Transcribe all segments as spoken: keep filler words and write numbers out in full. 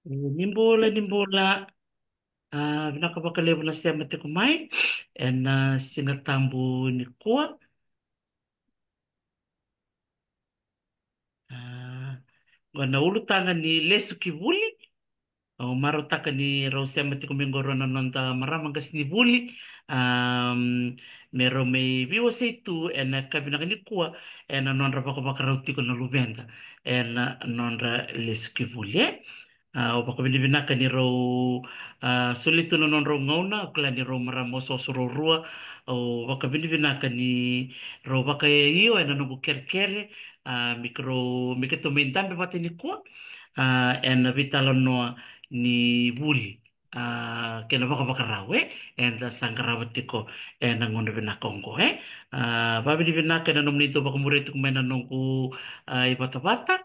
Ni bula, ni bula. A, vinaka vakalevu na sema tiko mai ena Siga Tabu nikua. A, qo na ulutaga ni lesu ki vuli. Au marautaka ni rau sema tiko mai qo rua na noda marama qasenivuli, am, me rau mai veiwasei tu ena yakavi vinaka nikua ena nodra vakavakarau tiko na luveda ena nodra lesu ki vuli, e. A, au vakavinavinaka ni rau, a, solia tu na nodrau gauna, au kila ni rau marama osooso rau rua. Au vakavinavinaka ni rau vakaio ena noqu kerekere, a, me keirau, me keitou mai dabe vata nikua, a, ena veitalanoa ni vuli, a, kei na vakavakarau, e, eda sa qarava tiko ena gauna vinaka oqo, e. A, vakavinavinaka ena nomuni dau vakamuria tiko mai na noqu, a, ivatavata.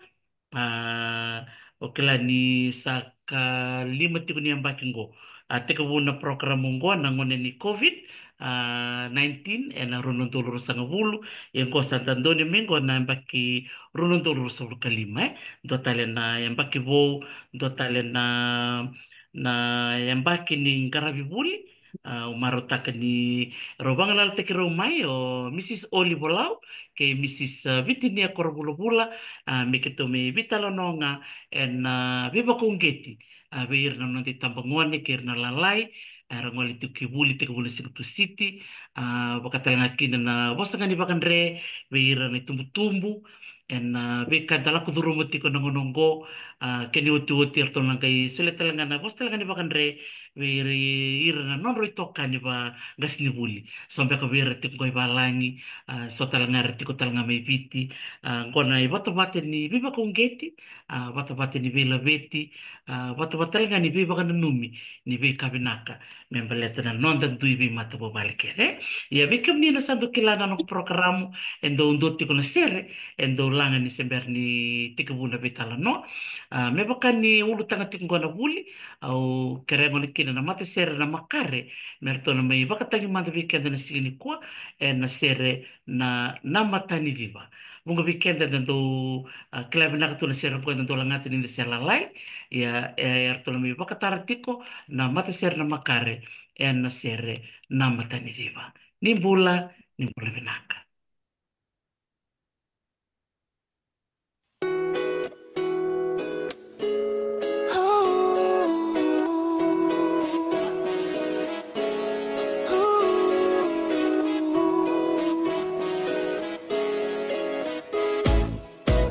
A, au kila ni sa ka lima tiko ni yabaki qo a tekivu na program oqo na gauna ni COVID, a, nineteen, ena rua na udolu ruasagavulu. Ia qo sa da donuya mai qo na yabaki rua na udolu ruasagavulu ka lima, e. Dua tale na yabaki vou, dua tale na, na yabaki ni qaravi vuli. A, au marautaka ni rau vagalalataki rau mai o Mrs Oli Volau kei Mrs, a, Vitinia Korovulavula, a, me keitou mai veitalanoa ga ena, a, veivakauqeti, a, vei ira na noda itabagone kei ira na lalai, a, era gole tiko ki vuli tekivu na siga Tusiti, a, vaka tale ga kina na vosa ga ni vakadre vei ira na itubutubu, ena, a, veika eda lako curuma tiko na gauna oqo, a, kena iotioti eratou na qai solia tale ga na vosa tale ga ni vakadre vei ira, ira na nodrau itokani vaqasenivuli. So beka vei ira tiko qo i valagi, a, so tale ga era tiko tale ga mai Viti. A, qo na ivatavata ni veivakauqeti, a, vatavata ni veilaveti, a, vatavata tale ga ni veivakananumi ni veika vinaka me baleta na noda dui veimatavuvale kece. Ia vei kemuni na sa dau kila na noqu porokaramu, e dau dua tiko na sere e dau laga ni se bera ni tekivu na veitalanoa. A, me vaka ni ulutaga tiko qo na vuli, au kerea gona kina na matasere na Makare me ratou na mai vakatagi mada vei keda na siga nikua ena sere na, na Mata ni Riva. Vuqa vei keda da dau, a, kila vinaka tu na sere qo eda dau lagata ni da se lalai. Ia, e, eratou na mai vakatara tiko na matasere na Makare ena sere na Mata ni Riva. Ni bula, ni bula vinaka.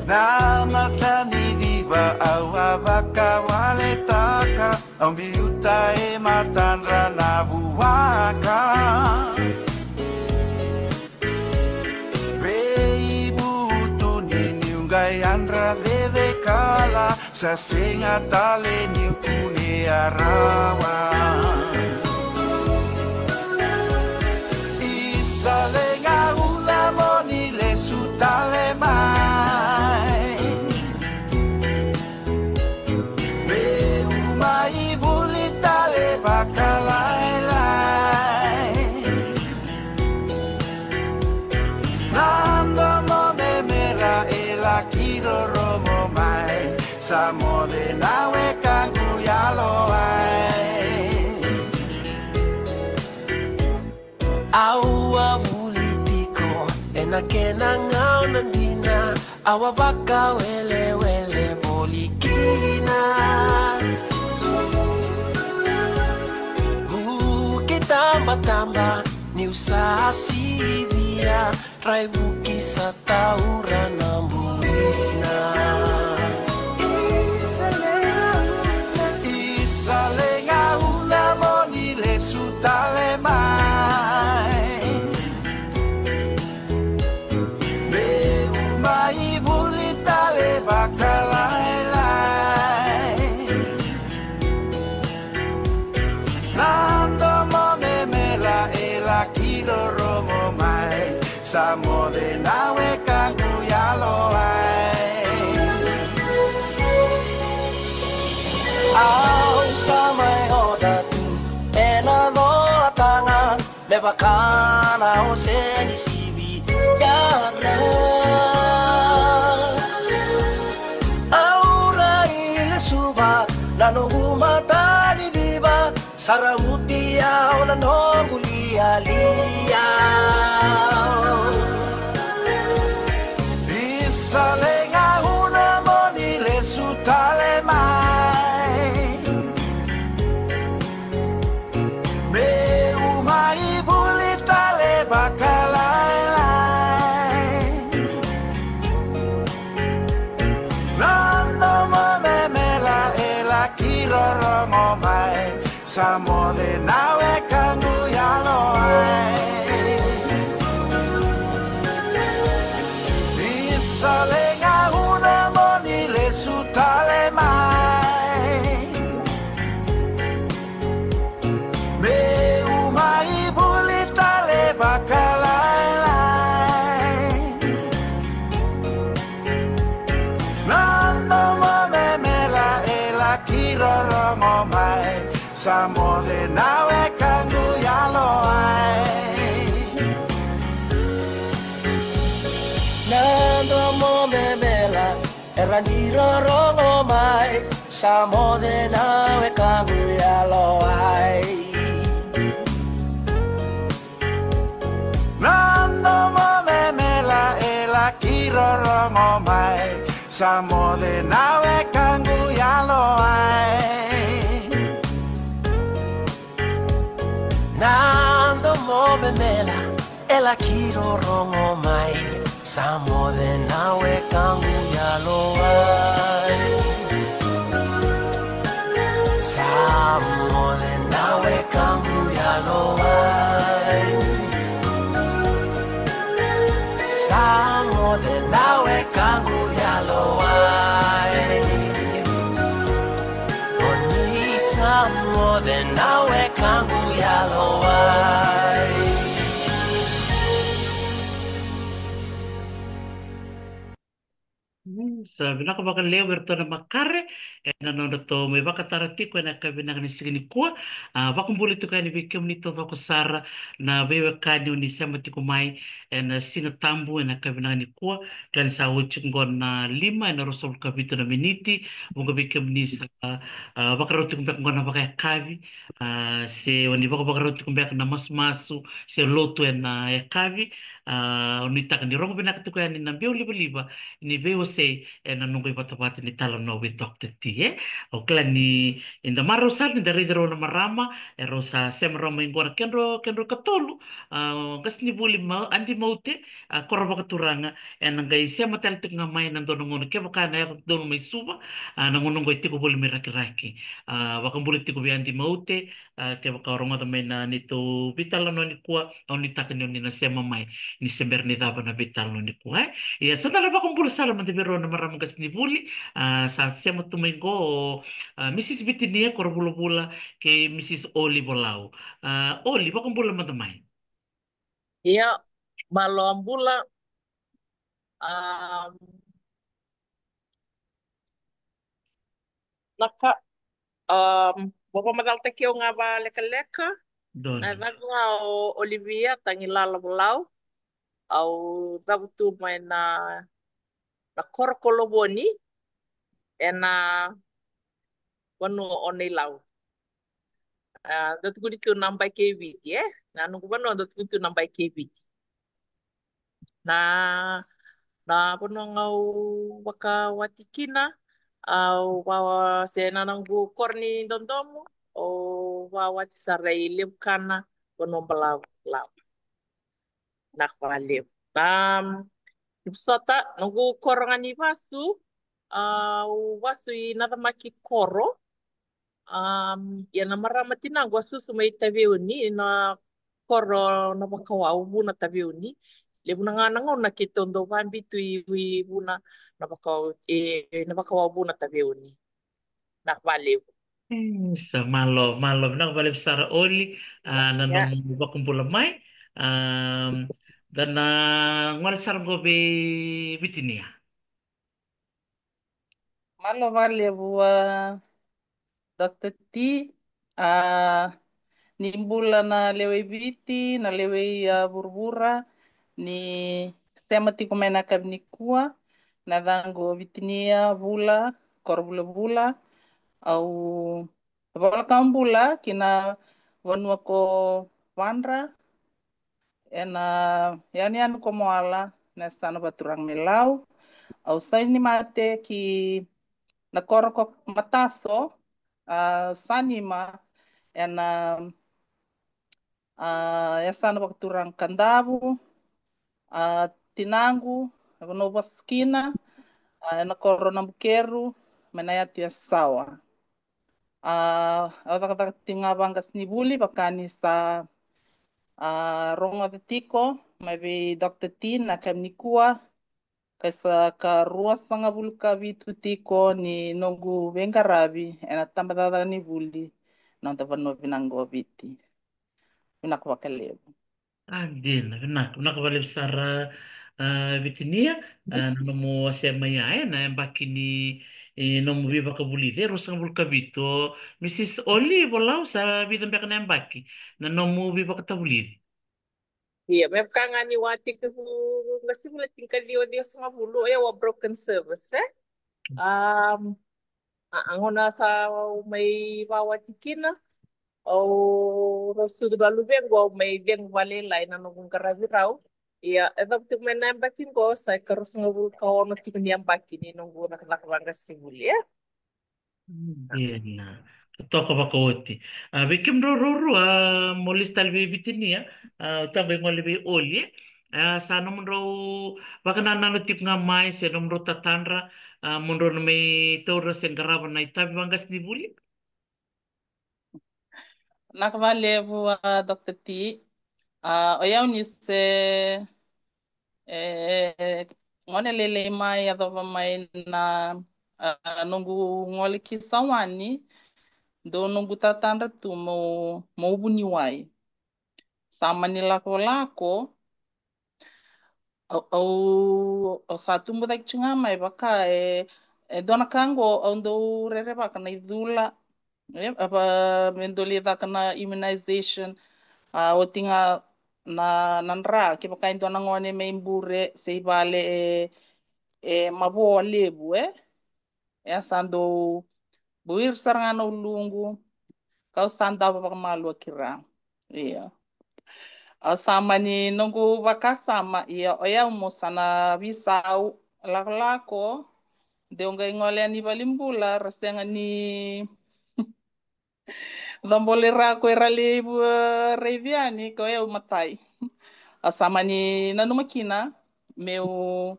Na Mata ni Riva au a vakawaletaka, au biuta e matadra na vuaka. Veivutuni niu qai yadra vevekala, sa sega tale niu kunea rawa. Isa, leqa gauna mo ni lesu tale mai. Meu mai vuli tale vakalailai. Na domo memera e laki rorogo mai, sa moce na wekaqu yalowai. Au a vuli tiko ena kena gauna dina, au a vakawelewele voli kina. Vuki tabataba niu sa sivia, raivuki sa taura na burina. Isa, leqa gauna mo ni lesu tale mai. Meu mai vuli tale vakalailai. Na domo memera e laki rorogo mai, sa moce na wekaqu yalowai. Au sa mai oda tu ena colataga, me vaka na ose ni sivi yadra. Au rai lesuva na noqu Saramuti au na noqu lialia. Isa, lai gauna mo ni lesu tale mai. Meu mai vuli tale vakalailai. Na domo memela e laki rorogo mai. Sa moce na wekaqu yalo ai. Isa, lai gauna mo ni lesu tale mai. Meu mai vuli tale vakalailai. Na domo memela e laki rorogo mai. Sa moce na wekaqu yalo ai. Na domo memela era ni rorogo mai. Sa moce na wekaqu yalo ai. Na domo memela e laki rorogo mai. Sa moce na wekaqu yalo ai. Na domo memela e laki rorogo mai. Sa moce na wekaqu yalo ai. Sa moce na wekaqu yalo ai. Sa moce na wekaqu yalo ai. Oni sa moce na wekaqu yalo ai. Mm, sa vinaka vakalevu vei iratou na makare ena nodratou mai vakatara tiko ena yakavi vinaka ni siga nikua. A, vakabula tiko yani vei kemuni taucoko sara na veiwekani oni sema tiko mai ena Siga Tabu ena yakavi vinaka nikua. Kila ni sa oti tiko qo na lima ena ruasagavulu ka vitu na miniti. Vuqa vei kemuni sa, a, vakarau tiko beka qo na vakayakavi, a, se oni vakavakarau tiko beka na masumasu se lotu ena yakavi. A, nuitaka ni rogo vinaka tiko yani na biau livaliva ni veiwasei ena noqu ivatavata ni talanoa vei Doctor T, e. Au kila ni da marau sara ni da raici rau na marama, e rau sa sema rau mai qo na kedrau, kedrau ikatolu, a, qasenivuli ma, Adi Maute, a, koro vakaturaga, ena qai sema tale tiko ga mai ena dua na gauna kevaka ena yaco donu mai Suva, a, na gauna qo e tiko voli mai Rakiraki. A, vakabula tiko vei Adi Maute, a, kevaka o rogoca mai na neitou veitalanoa nikua, au nuitaka ni oni na sema mai ni se bera ni cava na veitalanoa nikua, e. Ia, sa da na vakabula sara mada vei rau na marama qasenivuli, a, sa sema tu mai qo, a, Mrs Vitinia Korovulavula kei Mrs Oli Volau. A, Oli, vakabula mada mai. Ia, malo bula. A, na ka, a, vakamacalataki au ga vakalekaleka. Donu. Na yacaqu ga o Olivia Tagilala Volau. Au cavutu mai na, na koro ko Lovoni, ena vanua o Nailau. A, dau tukuni keu na Bai kei Viti, e? Na noqu vanua dau tukuni tu na Bai kei Viti. Na, na vanua ga au vakawati kina, au va, se na noqu koro ni dodomo, au vakawati sara i Levukana, Vanuabalavu. Na ka vakalevu. Na, ni vosota, noqu koro ga ni vasu, a, au vasu i Nacamaki koro. A, ia na marama tinaqu a susu mai Taveuni, na koro Navakawa, au vu na Taveuni. Levu na ga na gauna keitou dau vabitu i, i vu na Navakawa, e, Navakawa, vu na Taveuni. Na ka vakalevu. E, sa malo, malo, vinaka vakalevu sara Oli, a, na, ia, nomu vakabula mai. A, da na gole sara qo vei Vitinia. Malo vakalevu, a, Doctor T, a, ni bula na lewe i Viti, na lewe i, a, vuravura, ni sema tiko mai na yakavi nikua, na yacaqu o Vitinia Vula Korovulavula, au Vola ka bula ki na vanua ko Vadra, ena yanuyanu ko Moala, na yasana vakaturaga mai Lau. Au saini mate ki na koro ko Mataso, a, Sanima, ena, a, yasana vakaturaga Kadavu. A, tinaqu, e vanua au vosa kina, a, ena koro Nabukeru, mai na yatu Yasawa. A, au cakacaka tiko ga vaqasenivuli, vaka ni sa, a, rogoca tiko mai vei Doctor T na kemu nikua, ka sa ka ruasagavulu ka vitu tiko ni noqu veiqaravi ena tabacakacaka ni vuli, na noda vanua vinaka o Viti. Vinaka vakalevu. A, dina, vinaka, vinaka vakalevu sara, a, Vitinia, a, na nomu wasea mai ya, e, na yabaki ni, e, nomu veivakavulici, e, ruasagavulu ka vitu. Missus Oli, volau, sa vica beka na yabaki na nomu veivakatavulici? Ia, me vaka ga ni wa tekivu qasenivuli tinikaciwa ciwasagavulu, o yau a broken service, e? Um, a, a gauna sa au mai vawati kina, au rau sucu na luvequ, au mai cegu vakalailai na noqu qaravi rau. Ia, e cava tiko mai na yabaki qo, sa ikaruasagavulu ka ono tiko ni yabaki ni noqu cakacaka vaqasenivuli, e? Dina. Totoka vakaoti. A, vei kemudrau ruarua, a, mo lesu tale vei Vitinia, a, au taqai gole vei Oli, e. A, sa nomudrau vakanananu tiko ga mai, se nomudrau tatadra, a, mo drau na mai taura se qarava na itavi vaqasenivuli? Vinaka vakalevu, a, Doctor T. A, o yau ni se, e, gone lailai mai, yacova mai na, a, noqu gole ki Sawani, dou noqu tatadra tu meu, meu vuniwai. Sa mani lakolako, au, au, au sa tubu cake tiko ga mai vaka, e, e dua na ka qo au dau rerevaka na icula, e, a, va, me dau lai caka na immunization, a, oti ga na, na dra, kevaka e dua na gone mai bure, se i vale, e, e mavoa levu, e. E a sa dau buiri sara ga na uluqu, kau sa dau vakamaloa kira. Ia. Au sa mani noqu vakasama, ia o yau mo sa na visau lakolako, deu qai gole yani valenibula, ra sega ni cabole ra ko era lai, e, raici yani, ko yau matai. Au sa mani nanuma kina meu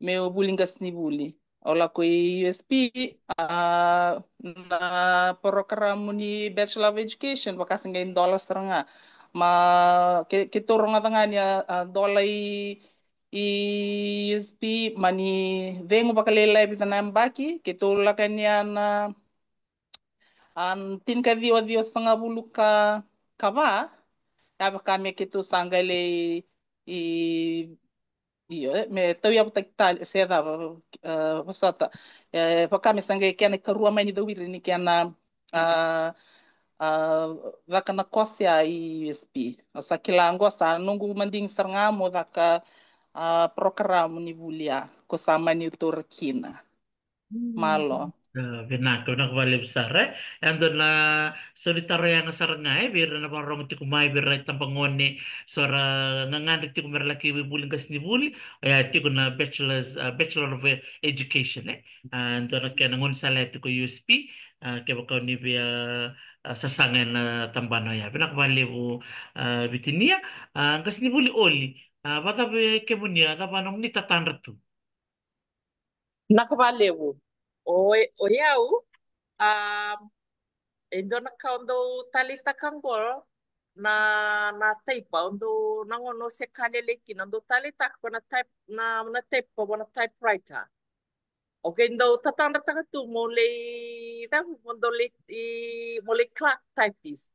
meu vuli qasenivuli. Au lako i U S P, a, na porokaramu ni Bachelor of Education, vaka se qai dola sara ga. Ma ke, keitou rogoca ga ni a, a dola i, i U S P, mani cegu vakalailai vica na yabaki, keitou lako yani a na, a, tinikaciwa ciwasagavulu ka, ka va, ya vaka me keitou sa qai lai i, io, e, me tauyavutaki tale, se cava, e, vosota. E, vaka me sa qai kena ikarua mai ni cowiri ni kena, a, a, caka na course ya i U S P. Au sa kila qo sa noqu madigi sara ga mo caka, a, porokaramu ni vuli ya, ko sa mani taura kina. Malo. A, vinaka, vinaka vakalevu sara, e. E dua na solitaro yaga sara ga, e, vei ira na vakarorogo tiko mai, vei ira na itabagone, so ra gagadre tiko me ra laki vuli qasenivuli, oya tiko na bachelors, a, Bachelor of Education, e. A, dua na kena gaunisala ya tiko U S P, a, kevaka o ni via, a, sasaga ena tabana oya. Vinaka vakalevu, a, Vitinia, a, qasenivuli Oli, a, vakacava vei kemuni, a, cava nomuni tatadra tu? Vinaka vakalevu. O, o yau, a, e dua na ka au dau taleitaka qo na, na taipa, au dau na gauna au se ka lailai kina, au dau taleitaka ko na type, na, na taipa, ko na typewriter. Okay, dau tatadrataka tu mo lai, cava, mo dau lai, i, mo lai clerk typist.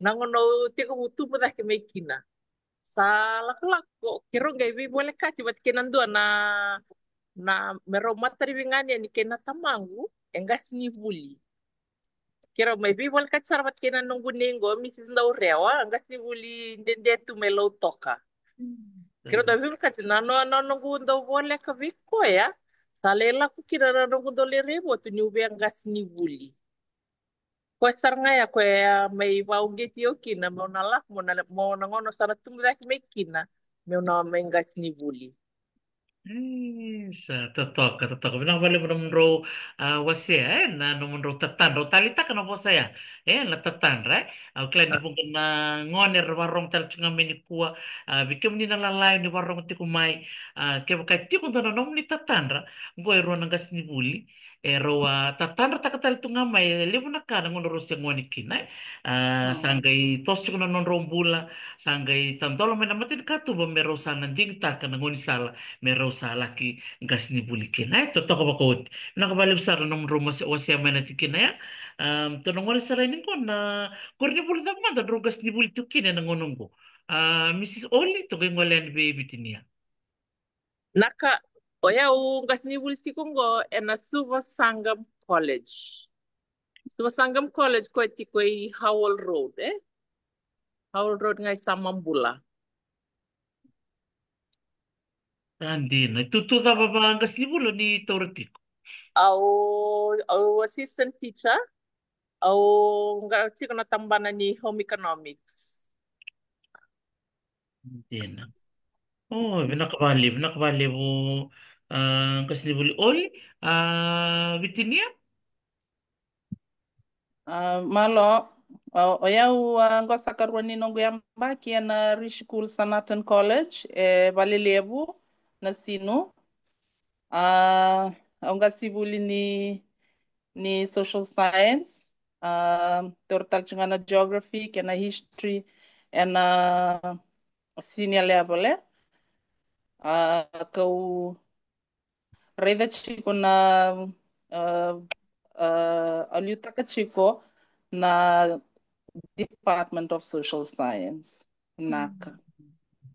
Na gauna au tekivu tubu cake mai kina. Sa lakolako, keirau qai veivolekati vata kei na dua na, na, me rau matanivi ga yani kei na tamaqu, e qasenivuli. Keirau mai veivolekati sara vata kei na noqu nei qo, Missus Daurewa, qasenivuli dede tu mai Lautoka. Keirau dau veivolekati na, na, na noqu dau voleka vei koya, sa lai lako kina na noqu dau lai raivotu niu via qasenivuli. Koya sara ga ya, koya mai vauqeti au kina meu na lako, meu na, meu na gauna sa na tubu cake mai kina, meu na mai qasenivuli. Isa, totoka, totoka. Vinaka vakalevu na nomudrau, a, wasea, e, na nomudrau tatadra. Au taleitaka na vosa ya, e, na tatadra, e. Au kila ni vuqa na gone era vakarorogo tale tu ga mai nikua, a, vei kemuni na lalai ni vakarorogo tiko mai, a, kevaka e tiko dua na nomuni tatadra, qo e rua na qasenivuli, e rau a tatadrataka tale tu ga mai, e levu na ka na gauna rau se gone kina, e. A, sa qai toso tiko na nodrau bula, sa qai tadola mai na matanikatuba me rau sa na digitaka na gaunisala me rau sa laki qasenivuli kina, e. Totoka vakaoti. Vinaka vakalevu sara na nomudrau mase-, wasea mai na tikina ya. A, tou na gole sara yani qo na koronivuli cava mada drau qasenivuli tu kina ena gauna qo. A, Mrs Oli, tou qai gole yani vei Vitinia. Vinaka, o yau qasenivuli tiko qo ena Suva Sangam College. Suva Sangam College, koya tiko i Howell Road, e? Howell Road ga i Samabula. A, dina. Itutu cava vaqasenivuli o ni taura tiko? Au, au assistant teacher. Au qai tiko na tabana ni home economics. Dina. O, vinaka vakalevu, vinaka vakalevu, a, qasenivuli Oli. A, Vitinia? A, malo, a, o yau, a, qo sa karua ni noqu yabaki ena Rishikul Sanatan College, e Valelevu, Nasinu. A, au qasenivuli ni, ni social science, a, taura tale tu ga na geography kei na history ena senior level, e. A, kau raica tiko na, a, a, au liutaka tiko na Department of Social Science. Vinaka.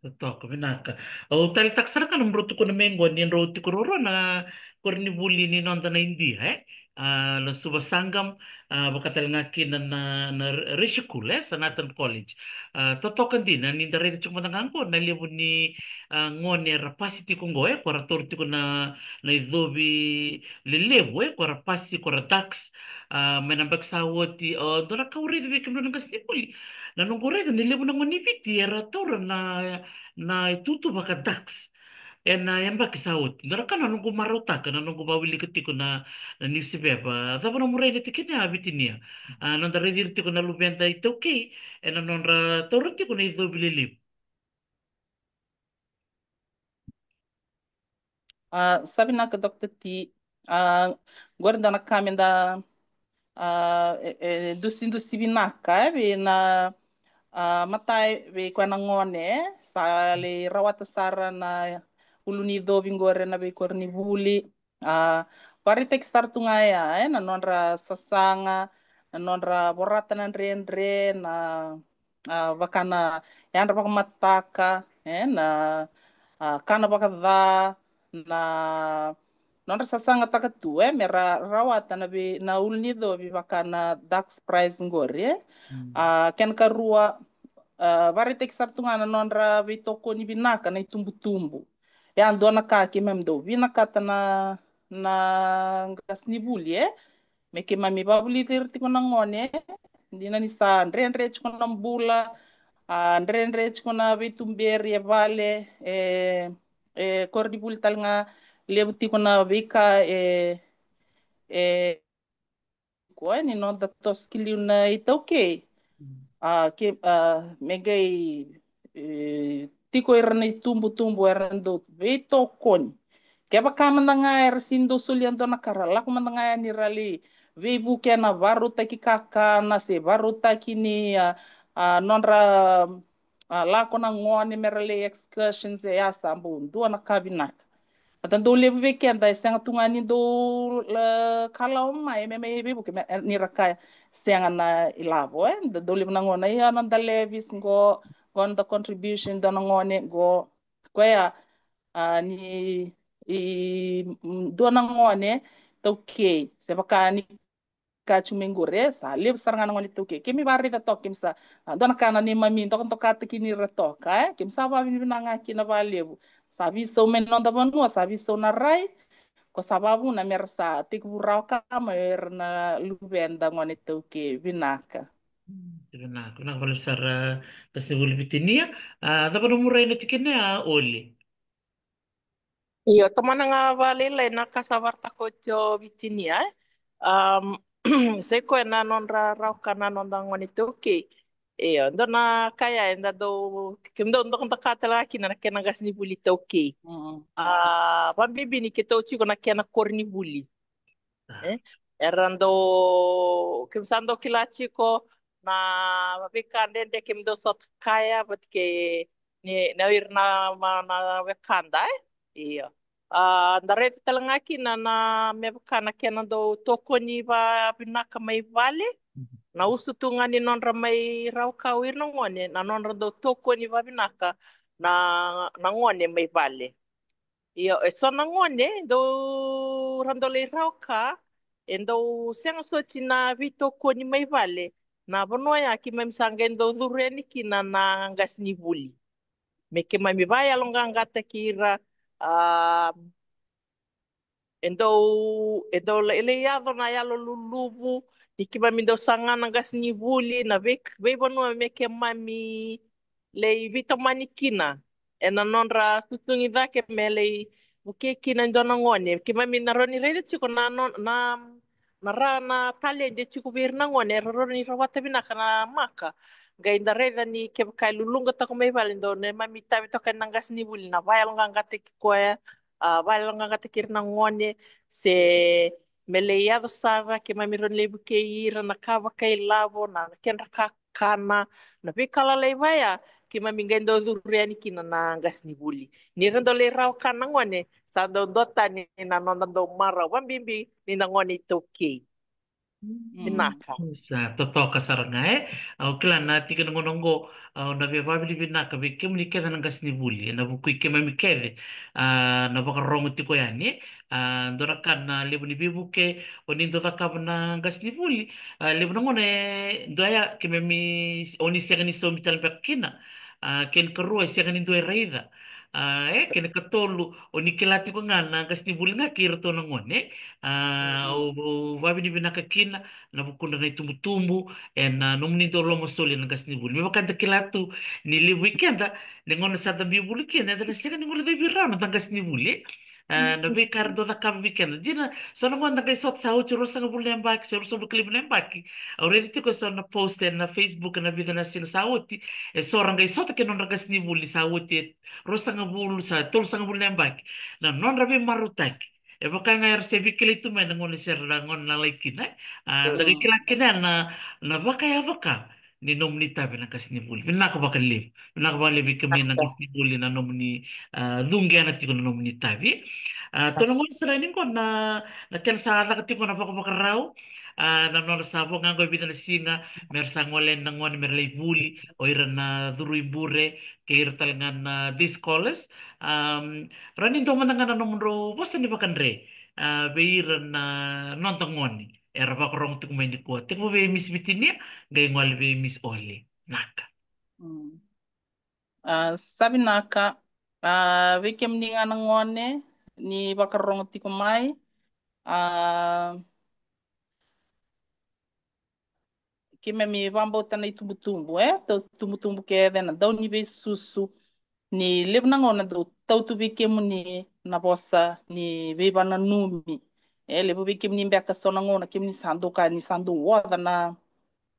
Totoka, vinaka. Au taleitaka sara ga na nomudrau tukuna mai qo ni drau tiko ruarua na koronivuli ni noda na Idia, e? A, na Suva Sangam, a, vaka tale ga kina na, na Rishikul, e, Sanatan College. A, totoka dina, ni da raica tiko mada ga qo na levu ni, a, gone era pasi tiko qo, e, ko ra taura tiko na, na icovi lelevu, e, ko ra pasi, ko ra dux, a, mai na yabaki sa oti. O, dua na ka au raica vei kemudou na qasenivuli. Na noqu raica ni levu na gone ni Viti era taura na, na itutu vaka dux ena yabaki sa oti. Dua na ka na noqu marautaka, na noqu vawilika tiko na, na niusiveva. Cava na murai na tikina ya, Vitinia? A, noda raici ira tiko na luveda iTaukei ena nodra taura tiko na icovi lelevu. A, sa vinaka, Doctor T. A, qori dua na ka meda, a, e, e, dusidusi vinaka, e, vei na, a, matai vei koya na gone, e, sa lai rawata sara na ulu ni icovi qori ena veikoronivuli. A, vakaraitaki sara tu ga ya, e, na nodra sasaga, na nodra vorata na dredre, na, a, vaka na yadra vakamataka, e, na, a, kana vakaca, na nodra sasagataka tu, e, me ra rawata na vei, na ulu ni icovi vaka na dux prize qori, e. Mm. A, kena karua, a, vakaraitaki sara tu ga na nodra veitokoni vinaka na itubutubu. Ia, dua na ka keimami dau vinakata na, na qasenivuli, e, me keimami vakavulici ira tiko na gone, dina ni sa dredre tiko na bula, a, dredre tiko na veituberi e vale, e, e koronivuli tale ga, levu tiko na veika e, e, koya ni noda toso ki liu na iTaukei. Mm. A, ke, a, me qai, e, tiko ira na itubutubu era dau veitokoni. Kevaka mada ga era sega ni dau solia dua na ka, ra lako mada ga yani ra lai veivuke ena varautaki kakana se varautaki ni, a, a, nodra, a, lako na gone me ra lai excursions, e, a, sa bau dua na ka vinaka. Eda dau levu vei keda e sega tu ga ni dau, e, kalawa mai me mai veivuke, me, e, ni ra kaya sega na ilavo, e. Da dau levu na gauna, ia, noda levies qo, qo noda contribution, dua na gone qo. Koya, a, ni, i, mm, dua na gone iTaukei, se vaka ni ka tu mai qori, e, sa levu sara ga na gone iTaukei. Keimami vakaraica toka, keimami sa, a, dua na ka na neimami dokadokataki ni ra toka, e. Keimami sa vakavinavinaka ga kina vakalevu. Sa veisau mai na noda vanua, sa veisau na rai. ko sa vavuna me ra sa tekivu rawa ka mai o ira na luveda gone iTaukei. Vinaka. Sa vinaka, vinaka vakalevu sara, qasenivuli Vitinia. A, cava nomu rai ena tikina ya, Oli? Io, tomana ga vakalailai na ka sa vakaraitaka oti o Vitinia, e. Am, sa i koya na nodra rawa ka na noda gone iTaukei. Io, dua na ka ya eda dau, kemudou dau doka tale ga kina na kena qasenivuli iTaukei. A, vakabibi ni keitou tiko na kena koronivuli. E? Era dau, kemu sa dau kila tiko na veika dredre kemudou sota kaya, vata kei ni, na ira na, ma, na wekada, e? Io. A, da raica tale ga kina na me vaka na kena dau tokoni vavinaka mai vale, na usutu ga ni nodra mai rawa ka o ira na gone, na nodra dau tokoni vavinaka na, na gone mai vale. Io, e so na gone, e dau ra dau lai rawa ka, e dau sega soti na veitokoni mai vale, na vanua ya keimami sa qai dau curu yani kina na qasenivuli. Me keimami vakayaloqaqataki ira, a, e dau, e dau lai, lai yaco na yalo luluvu, ni keimami dau saga na qasenivuli, na vei, veivanua me keimami lai veitomani kina ena nodra susugi cake me lai vukei kina e dua na gone. Keimami na rawa ni raica tiko na, na, na, na ra, na taledi e tiko vei ira na gone, era rawa ni rawata vinaka na maka. Qai da raica ni kevaka e luluqataka mai vale, dau neimami itavi toka na qasenivuli, na vakayaloqaqataki koya, a, vakayaloqaqataki ira na gone, se me lai yaco sara, keimami rawa ni lai vukei ira na ka vakailavo, na kedra kakana, na veika lalai vaya, keimami qai dau curu yani kina na qasenivuli. Ni ra dau lai rawa ka na gone, sa dau duatani na noda dau marau, vakabibi ni na gone iTaukei. Vinaka. Sa totoka sara ga, e. Au kila na tikina gauna oqo, au na via vakavinavinaka vei kemuni kece na qasenivuli ena vuku i keimami kece, a, na vakarogo tiko yani, e. A, dua na ka na levu ni veivuke o ni dau cakava na qasenivuli, a, levu na gauna e dua ya keimami, o ni sega ni saumi tale beka kina. A, kena ikarua e sega ni dua e raica. A, e, kena ikatolu, o ni kila tiko ga na qasenivuli ga kei iratou na gone. A, au, au vakavinavinaka kina na vukudra na itubutubu, ena nomuni dau lomasoli ena qasenivuli. Me vaka eda kila tu ni levu i keda, ni gauna sa da biu vuli kina, eda na sega ni guilecavi rawa na noda qasenivuli. A, na veika era dau cakava vei keda. Dina, so na gauna da qai sota sa oti ruasagavulu na yabaki, se ruasagavulu ka lima na yabaki. Au raica tiko e so na post ena Facebook ena vica na siga sa oti. E so ra qai sota kei na nodra qasenivuli sa oti e ruasagavulu, sa tolusagavulu na yabaki. Na nodra veimarautaki. E vaka ga era se veikilai tu mai na gauna se ra gone lalai kina, e. A, da qai kila kina na, na vakayaco ka ni nomuni itavi na qasenivuli. Vinaka vakalevu. Vinaka vakalevu vei kemuni na qasenivuli na nomuni, a, cuqena tiko na nomuni itavi. A, tou na gauna sara yani qo na, na kena sa caka tiko na vakavakarau. A, na nodra sa vo ga qo e vica na siga me ra sa gole yani na gone me ra lai vuli, o ira na curu i bure kei ira tale ga na day scholars. Am, rawa ni dua mada ga na nomudrau vosa ni vakadre, a, vei ira na noda gone era vakarogo tiko mai nikua. Tekivu vei Miss Vitinia, qai gole vei Miss Oli. Naka. Mm. A, sa vinaka. A, vei kemuni ga na gone ni vakarogo tiko mai. A, keimami vakabauta na itubutubu, e? Tou tubutubu kece na dau ni veisusu. Ni levu na gauna dau tau tu vei kemuni na vosa ni veivakananumi. E, levu vei kemuni beka so na gauna kemuni sa dau kaya ni sa dau oca na,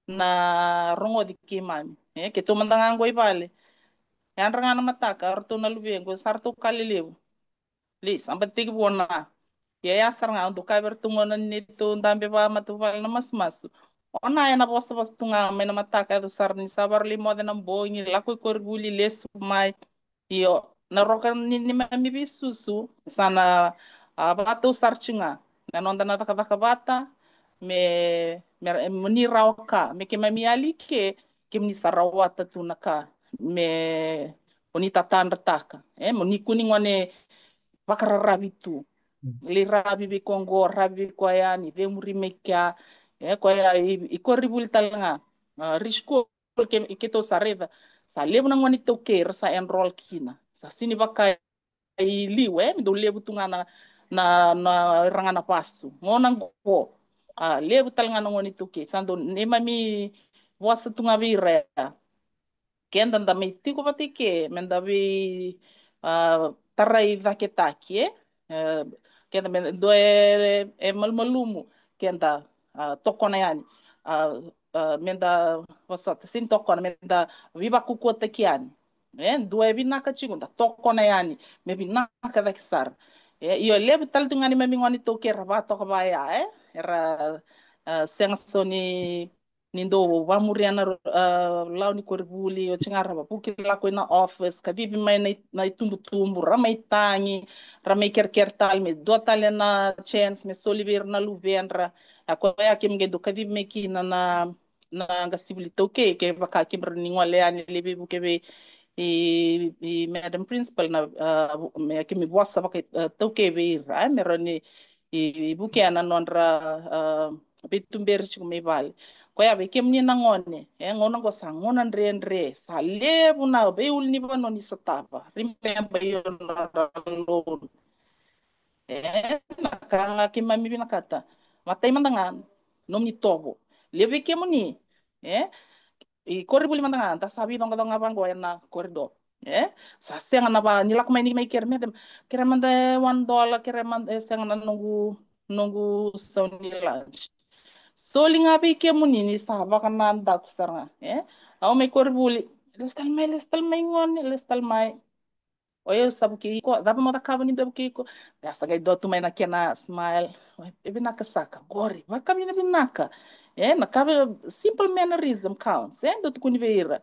na rogoci keimami. E, keitou mada ga qo i vale. Yadra ga na mataka, o ratou na luvequ, sa ratou ka lelevu. Please, a bau tekivu o Na. Ia, ia sara ga, au dau kaya vei iratou qo na neitou dabe vakamatavuvale na masumasu. O Na ena vosavosa tu ga mai na mataka, yaco sara ni sa vakarau lai moce na bogi, lako i koronivuli, lesu mai. Io, na roka ni, ni neimami veisusu, sa na, a, vakatau sara tiko ga. Na noda na cakacaka vata, me, me, mo ni rawa ka, me keimami yali ke, kemuni sa rawata tu na ka, me, mo ni tatadrataka, e, mo ni kua ni gone vakararavi tu. Mm. Lai ravi vei koya qo, ravi vei koya, ni cemuri mai kea, e, koya i, i koronivuli tale ga. A, Rich School, ke, keitou sa raica, sa levu na gone iTaukei ra sa enroll kina. Sa sini vaka i liu, e, me dau levu tu ga na, na, na ira ga na vasu. Gauna qo, a, levu tale ga na gone iTaukei. Sa dau neimami vosa tu ga vei ira ya. Keda da mai tiko vata i ke, me da vei, a, tarai caketaki, e? E, keda me dua e, e malumalumu, keda, a, tokona yani. A, a, me da vosota, sega ni tokona, me da veivakaukauwataki yani. E, dua e vinaka tiko, da tokona yani, me vinaka cake sara. E, io, e levu tale tu ga neimami gone iTaukei era vakatoka vaya, e? Era, a, sega so ni ni dau vamuria na, a, lawa ni koronivuli, oti ga ra vavuki lako i na office, kacivi mai na i-, na itubutubu, ra mai tagi, ra mai kerekere tale, me dua tale na chance, me soli vei ira na luvedra. A koya kemu qai dau kacivi mai kina na, na, na qasenivuli iTaukei, kevaka kemu rawa ni gole yani lai veivuke vei i, i Madam Principal na, a, me kemu vosa vaka, a, iTaukei vei ira, e, me rawa ni i, i vukea na nodra, a, veituberi tiko mai vale. Koya vei kemuni na gone, e, gauna qo sa gauna dredre, sa levu na veiulunivanua ni sotava. Remember your nodra loan. E, na ka ga keimami vinakata. Matai mada ga, nomuni tovo. Levu vei kemuni, e, i koronivuli mada ga, da sa veicoqacoqa vaqo ena corridor. E? Sa sega na va, ni lako mai ni mai kere, madam, kere mada e one dollar, kere mada, e sega na noqu, noqu sau ni lunch. Soli ga vei kemuni ni sa vakanadaku sara ga, e? Au mai koronivuli, lesu tale mai, lesu tale mai gone, lesu tale mai. O yau sa vukei iko, cava mo cakava ni dua vukei iko? Ia sa qai dua tu mai na kena smile. E vinaka saka, qori, vakavinavinaka. E, na ka vei, simple mannerism counts, e, dau tukuni vei ira.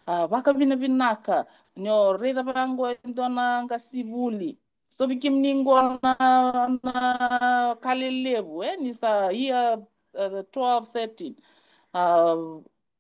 A, vakavinavinaka, ni o raica vaqo e dua na qasenivuli. So vei kemuni qo na, na ka lelevu, e, ni sa ia, e, twelve, thirteen. A,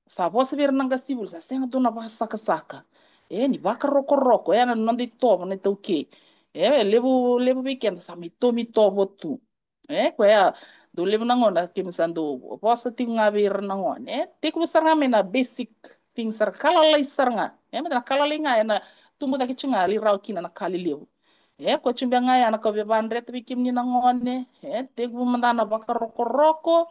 sa vosa vei ira na qasenivuli, sa sega tu na vasakasaka. E, ni vakarokoroko, e, na noda itovo na iTaukei. E, levu, levu vei keda sa mai tomi tovo tu. E, koya, dau levu na gauna, kemi sa dau vosa tiko ga vei ira na gone. E, tekivu sara ga mai na basic things sara, ka lalai sara ga. E, meda na ka lalai ga, ena tubu cake tiko ga, lai rawa kina na ka lelevu. E, ko tiko beka ga ya na ka via vakadreta vei kemuni na gone. E, tekivu mada na vakarokoroko,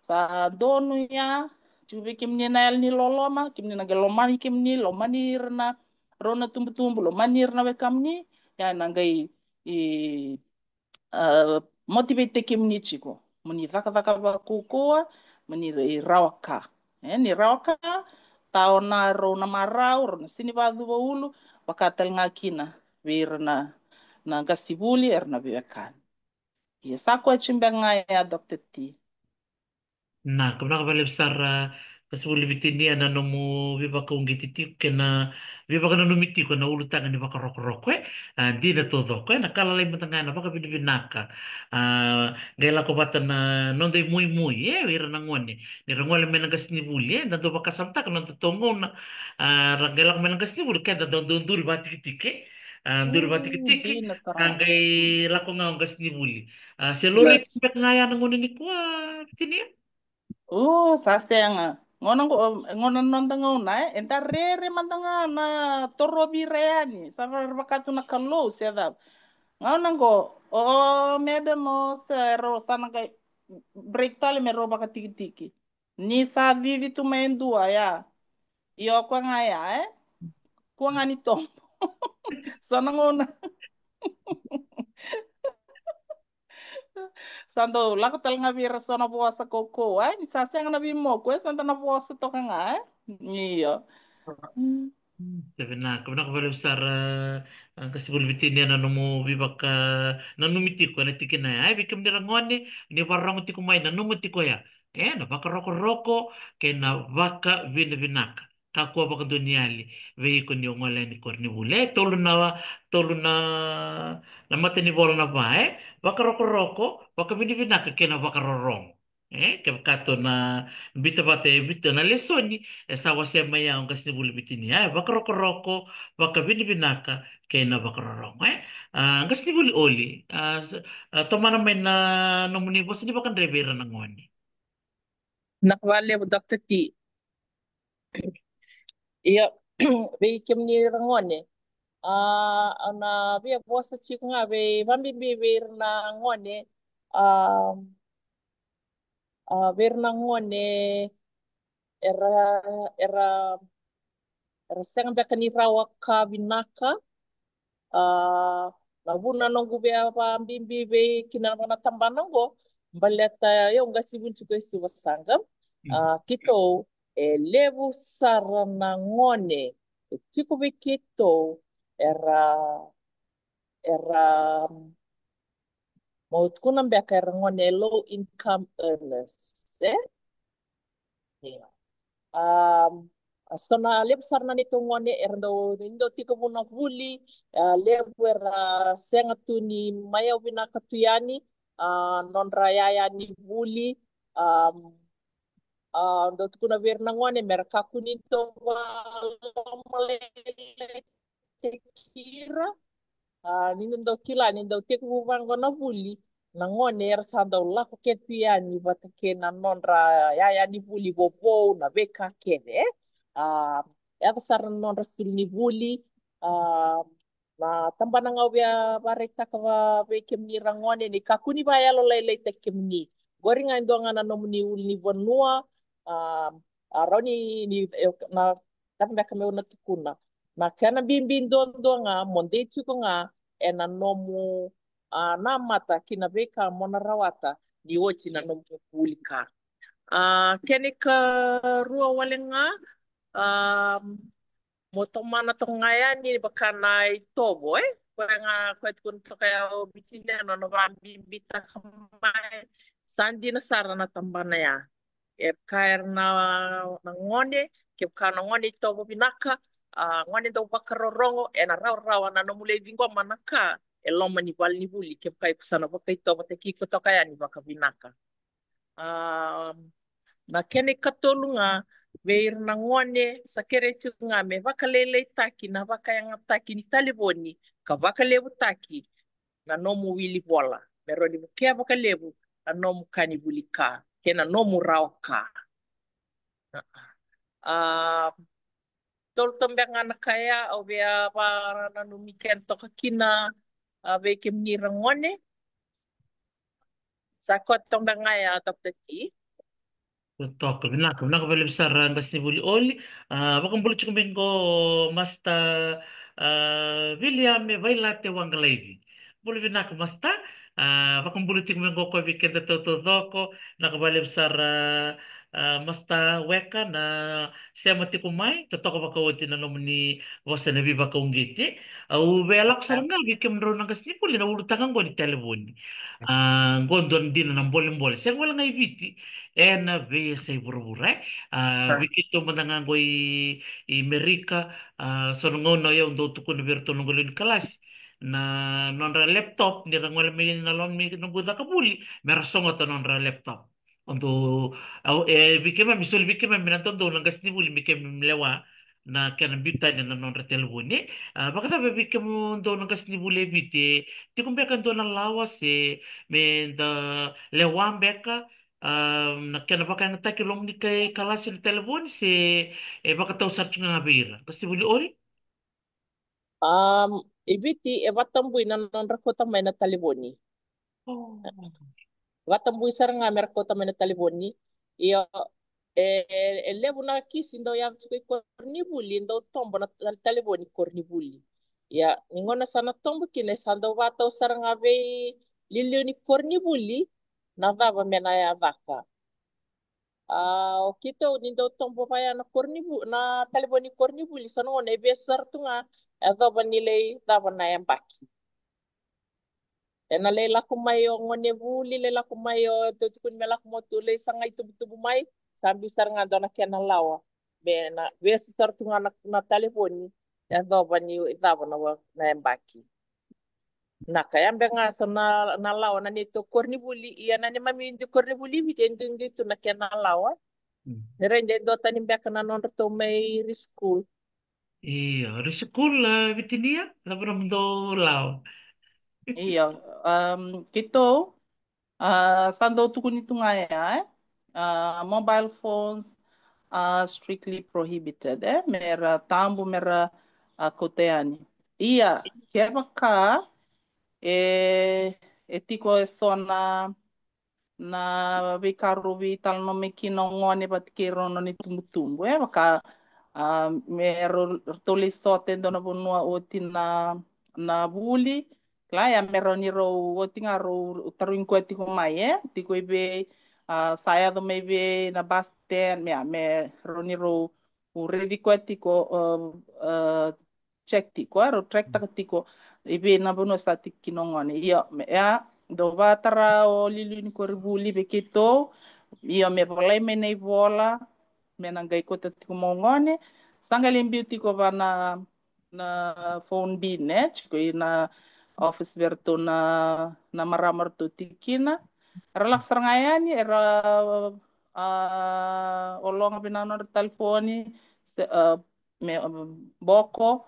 sa donu ya, tiko vei kemuni na yalo ni loloma, kemuni na qai lomani kemuni, lomani ira na rau na tubutubu, lomani ira na wekamuni, ya na qai, i, a, motivate kemuni tiko. Mo ni cakacaka vakaukauwa, mo ni ra-, rawa ka. E, ni rawa ka, tao na rau na marau, rau na sini vacuva ulu, vaka tale ga kina vei ira na, na qasenivuli, era na veiwekani. Ia sa koya tiko beka ga ya, Doctor T. Na, ka vinaka vakalevu sara, qasenivuli Vitinia, na nomu veivakauqeti tiko kei na veivakananumi tiko na ulutaga ni vakarokoroko, e? A, dina taucoko, e? Na ka lalai mada ga na vakavinavinaka. A, qai lako vata na noda imoimoi, e? Ira na gone. Ni ra gole mai na qasenivuli, e? Da dau vakasamataka na noda tau gauna. A, ra qai lako mai na qasenivuli, keda dau, dau duri vakatikitiki, e? A, duri vakatikitiki, dina sara. Ka qai lako ga o qasenivuli. A, se lori beka ga ya na gauna nikua, Vitinia? O, sa sega. Gauna qo, gauna noda gauna, e, eda rere mada ga na torovi ira yani. Sa va-, vaka tu na Kalou se cava. Gauna qo, o, madam, o, se rau sa na qai break tale me rau vakatikitiki. Ni sa cici tu mai e dua ya. Io, koya ga ya, e? Kua ga ni tobo. So na gauna. Sa dau lako tale ga vei ira so na vosa kaukauwa, e? Ni sa sega na veimoku, e? Sa da na vosa toka ga, e? Io. Mm. Sa vinaka, vinaka vakalevu sara, a, qasenivuli Vitinia, na nomu veivakananumi tiko ena tikina ya. E, vei kemuni ra gone, ni vakarorogo tiko mai, nanuma tiko ya. E, na vakarokoroko kei na vakavinavinaka. Kakua vakadua ni yali vei iko ni o gole yani koronivuli. E, tolu na, tolu na, na matanivola na va, e? Vakarokoroko, vakavinavinaka kei na vakarorogo. E, kevaka tou na biuta vata e vitu na lesoni, e sa wasea mai ya o qasenivuli Vitinia, e? Vakarokoroko, vakavinavinaka kei na vakarorogo, e? A, qasenivuli Oli, a, s-, a, tomana mai na nomuni vosa ni vakadre vei ira na gone. Vinaka vakalevu, Doctor T. Ia, vei kemuni ra gone, A, au na via vosa tiko ga vei, vabibi vei ira na gone, a, a, vei ira na gone era, era, era sega beka ni rawa ka vinaka. A, na vuna noqu via vabibi vei kina na tabana oqo, baleta au qai sivuni tiko e Suva, Saqu. A, keitou, e levu sara na gone e tiko vei keitou era, era, mo tukuna beka era gone low income earners, e? Ia. A, a so na levu sara na neitou gone era dau, dau tekivu na vuli, a, levu era sega tu ni mai yau vinaka tu yani, a, nodra yaya ni vuli, a, a, dau tukuna vei ira na gone mera kakua ni dau vakalailaitaki ira. A, ni dau kila ni dau tekivu vaqo na vuli, na gone era sa dau lako kece yani vata kei na nodra yaya ni vuli vovou, na veika kece, e? A, yaco sara na nodra sulu ni vuli. A, na tabana ga au via vakaraitaka vei kemuni ira gone ni kakua ni vakayalolailaitaki kemuni. Qori ga e dua ga na nomuni ulunivanua. A, a rawa ni, ni, e, na, cava beka meu na tukuna. Na kena bibi duadua ga mo dei tiko ga ena nomu, a, namata ki na veika mo na rawata ni oti na nomu vuli ka. A, kena ikarua wale ga, a, mo tomana toka ga yani vaka na itovo, e? Koya ga, koya tukuna toka ya o Viti, na nona vakabibitaka mai. Sa dina sara na tabana ya. E vaka era na, na gone, kevaka na gone itovo vinaka, a, gone dau vakarorogo, ena rawarawa na nomu lai ciqoma na ka e loma ni vale ni vuli, kevaka iko sa na vakaitovo, taki iko toka yani vakavinaka. A, na kena ikatolu ga, vei ira na gone, sa kerei tiko ga me vakalailaitaki na vakayagataki ni talevoni, ka vakalevutaki na nomu wili vola. Me rawa ni vukea vakalevu na nomu ka ni vuli ka, kei na nomu rawa ka. A, tolu toka beka ga na ka ya au via vakananumi keda toka kina, a, vei kemuni ira gone. Sa koya toka beka ga ya, Doctor T. Toka, vinaka, vinaka vakalevu sara qasenivuli Oli. A, vakabula tiko mai qo Master, a, Viliame Vailate Waqalaivi. Bula vinaka, Master. A, vakabula tiko mai qo koya vei keda taucoko. Vinaka vakalevu sara, a, Master Weka na sema tiko mai, totoka vakaoti na nomuni vosa na veivakauqeti. Au via lako sara ga vei kemudrau na qasenivuli na ulutaga qo ni talevoni. A, qo dua na dina na bolebole. Sega wale ga i Viti, ena veiyasai vuravura, e. A, vei keitou mada ga qo i, i Merika, a, so na gauna au dau tukuna vei iratou noqu lewe ni kalasi na nodra laptop, ni ra gole mai na loma ni noqu caka vuli, me ra sogota nodra laptop. Au dau, au, e, vei keimami, soli vei keimami na dodonu na qasenivuli me keimami lewa na kena biu tani na nodra talevoni. A, vakacava vei kemudou na qasenivuli e Viti, e tiko beka e dua na lawa se me da lewa beka, a, na kena vakayagataki loma ni kai kalasi na talevoni, se e vakatau sara tu ga vei ira? Qasenivuli Oli? Am, i Viti e vakatabui na nodra kauta mai na talevoni. O. Vakatabui sara ga me ra kauta mai na talevoni. Io, e, e, e levu na kisi dau yaco tiko i koronivuli, dau tobo na tal-, talevoni koronivuli. Ia, ni gauna sa na tobo kina, e sa dau vakatau sara ga vei liuliu ni koronivuli na cava me na yacaka. A, o keitou ni dau tobo vaya na koronivuli, na talevoni koronivuli, so na gauna e vesu sara tu ga, e yacova ni lai cava na yabaki. Ena lai lako mai o gonevuli, lai lako mai o, tou tukuni me lako mai tu, lai sagai tubutubu mai, sa biu sara ga dua na kena lawa. Me na vesu sara tu ga na, na talevoni, e yacova ni cava na wa-, na yabaki. Na ka ya beka ga so na, na lawa na neitou koronivuli, ia na neimami dui koronivuli i Viti e duidui tu na kena lawa. Mm. Ni raica e duatani beka na nodratou mai re-school. Io, re-school, a, Vitinia, cava nomudou lawa? Io, am, keitou, a, sa dau tukuni tu ga ya, e? A, mobile phones are strictly prohibited, e? Me ra tabu, me ra, a, kauta yani. Ia, kevaka e, e tiko e so na, na veika rau veitalanoa mai kina o gone vata kei rau na nona itubutubu, e vaka, a, me rau, ratou lai sota e dua na vanua oti na, na vuli. Kila, ia me rawa ni rau oti ga rau tarogi koya tiko mai, e tiko i vei, a, sa yaco mai vei na bus stand, me, me rawa ni rau raici koya tiko, a, a, check tiko, e rau track taka tiko i vei na vanua sa tiko kina o gone. Io, me, ia, dau vakatara o liuliu ni koronivuli vei keitou. Io, me volai mai na ivola, me na qai kauta tiko mai o gone. Sa qai lai biu tiko va na, na phone bin, e tiko i na office vei ratou na, na marama ratou tiko kina. Era lako sara ga yani, era, a, ologa vei na nodra talifoni, se, a, me, a, boko,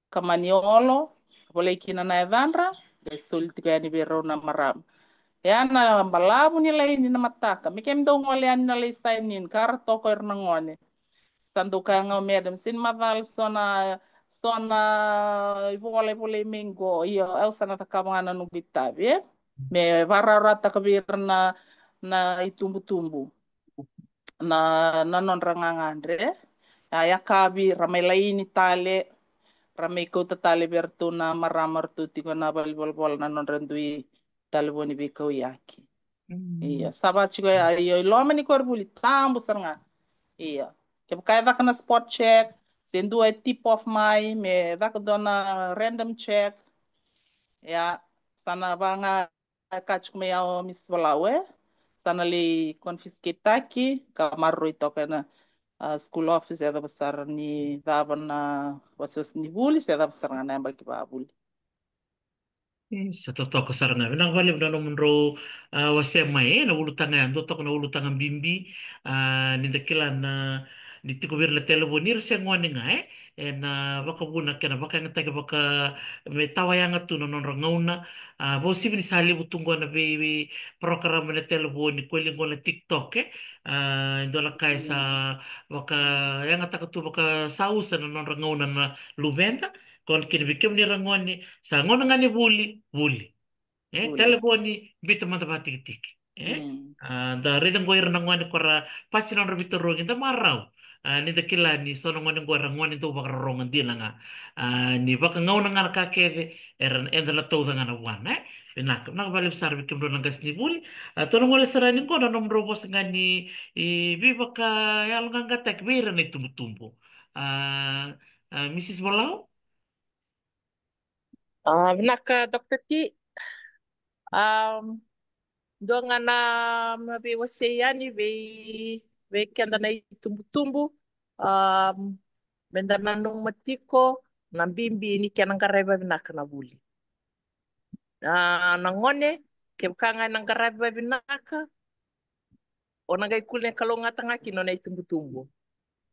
ka mani olo, volai kina na yacadra, qai soli tiko yani vei rau na marama. Ia na balavu ni laini na mataka, me kemudou gole yani na lai sign in, ka ra toka o ira na gone. Sa dau kaya ga o madam, sega ni macala so na, so na ivola e volai mai qo, io, au sa na cakava ga na noqu itavi, e? Me vakarawarawataka vei ira na, na itubutubu na, na nodra gagadre. A, yakavi ra mai laini tale, ra mai kauta tale vei ratou na marama ratou tiko na valenivolavola na nodra dui talevoni veikauyaki. Mm. Ia, sa vaka tiko ya, io, i loma ni koronivuli tabu sara ga. Ia, kevaka e caka na spot check, se dua e tip off mai, me caka dua na random check. Ia, sa na vaka ga ka tiko mai ya o Miss Volau, e? Sa na lai confiscate taki, ka maroroi toka ena, a, school office, e cava sara ni cava na wasewase ni vuli, se cava sara ga na yabaki vakavuli. E, sa totoka sara ga. Vinaka vakalevu na nomudrau, a, wasea mai, e, na ulutaga ya, dua toka na ulutaga bibi, a, ni da kila na, ni tiko vei ira na talevoni, ni ra se gone ga, e? Ena vakavuna kei na vakayagataki vaka me tawa yaga tu na nodra gauna. A, vakauasivi ni sa levu tu qo na vei, vei program ena talevoni, ko li qo na TikTok, e? A, e dua na ka e sa vakayagataka tu, vakasausa na nodra gauna na luveda. Ko na kina vei kemuni ra gone, sa gauna ga ni vuli, vuli. E, vuli. Talevoni, biuta mada vakatikitiki. E? Mm. A, da raica qo ira na gone ko ra pasi nodra veitarogi, da marau. A, ni da kila ni so na gone qo era gone dau vakarorogo dina ga. A, ni vakagauna ga na ka kece, era, eda na tauca ga na vuana, e? Vinaka, vinaka vakalevu sara vei kemudrau na qasenivuli. A, tou na gole sara yani qo na nomudrau vosa ga ni, i, veivakayaloqaqataki vei ira na itubutubu. A, a, Missus Volau? A, vinaka, Doctor T. A, dua ga na, na veiwasei yani vei, vei keda na itubutubu. A, meda nanuma tiko na bibi ni kena qaravi vavinaka na vuli. A, na gone, kevaka ga ena qaravi vavinaka, o na qai kune kalougata ga kina o na itubutubu.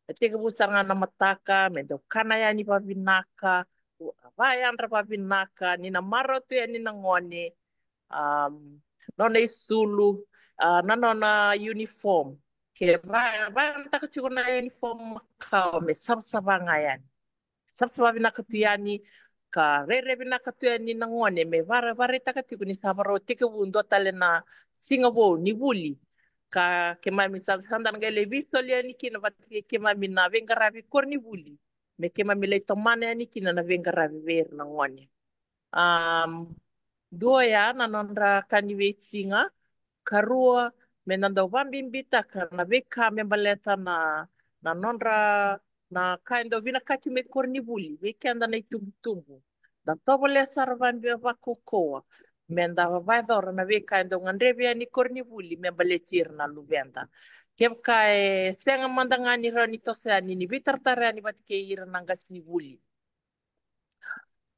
E tekivu sara ga na mataka, me dau kana yani vavinaka, vakayadra vavinaka, ni na marau tu yani na gone, um, nona isulu, a, na nona uniform. Ke va, vayagataka tiko na uniform makawa, me savasava ga yani. Savasava vinaka tu yani, ka rairai vinaka tu yani na gone, me vara, varaitaka tiko ni sa varau tekivu dua tale na siga vou ni vuli. Ka keimami sa, sa da na qai lai veisoli yani kina vata kei keimami na veiqaravi koronivuli. Me keimami lai tomana yani kina na veiqaravi vei ira na gone. Um, dua ya na nodra ka ni veisiga, karua, me na dau vabibitaka na veika me baleta na, na nodra, na ka e dau vinakati mai koronivuli, vei keda na itubutubu. Da tovolea sara vabi vakaukauwa, me da vayacora na veika e dau gadrevi yani koronivuli, me baleti ira na luveda. Kevaka e sega mada ga ni rawa ni toso yani ni veitaratara yani vata kei ira na qasenivuli.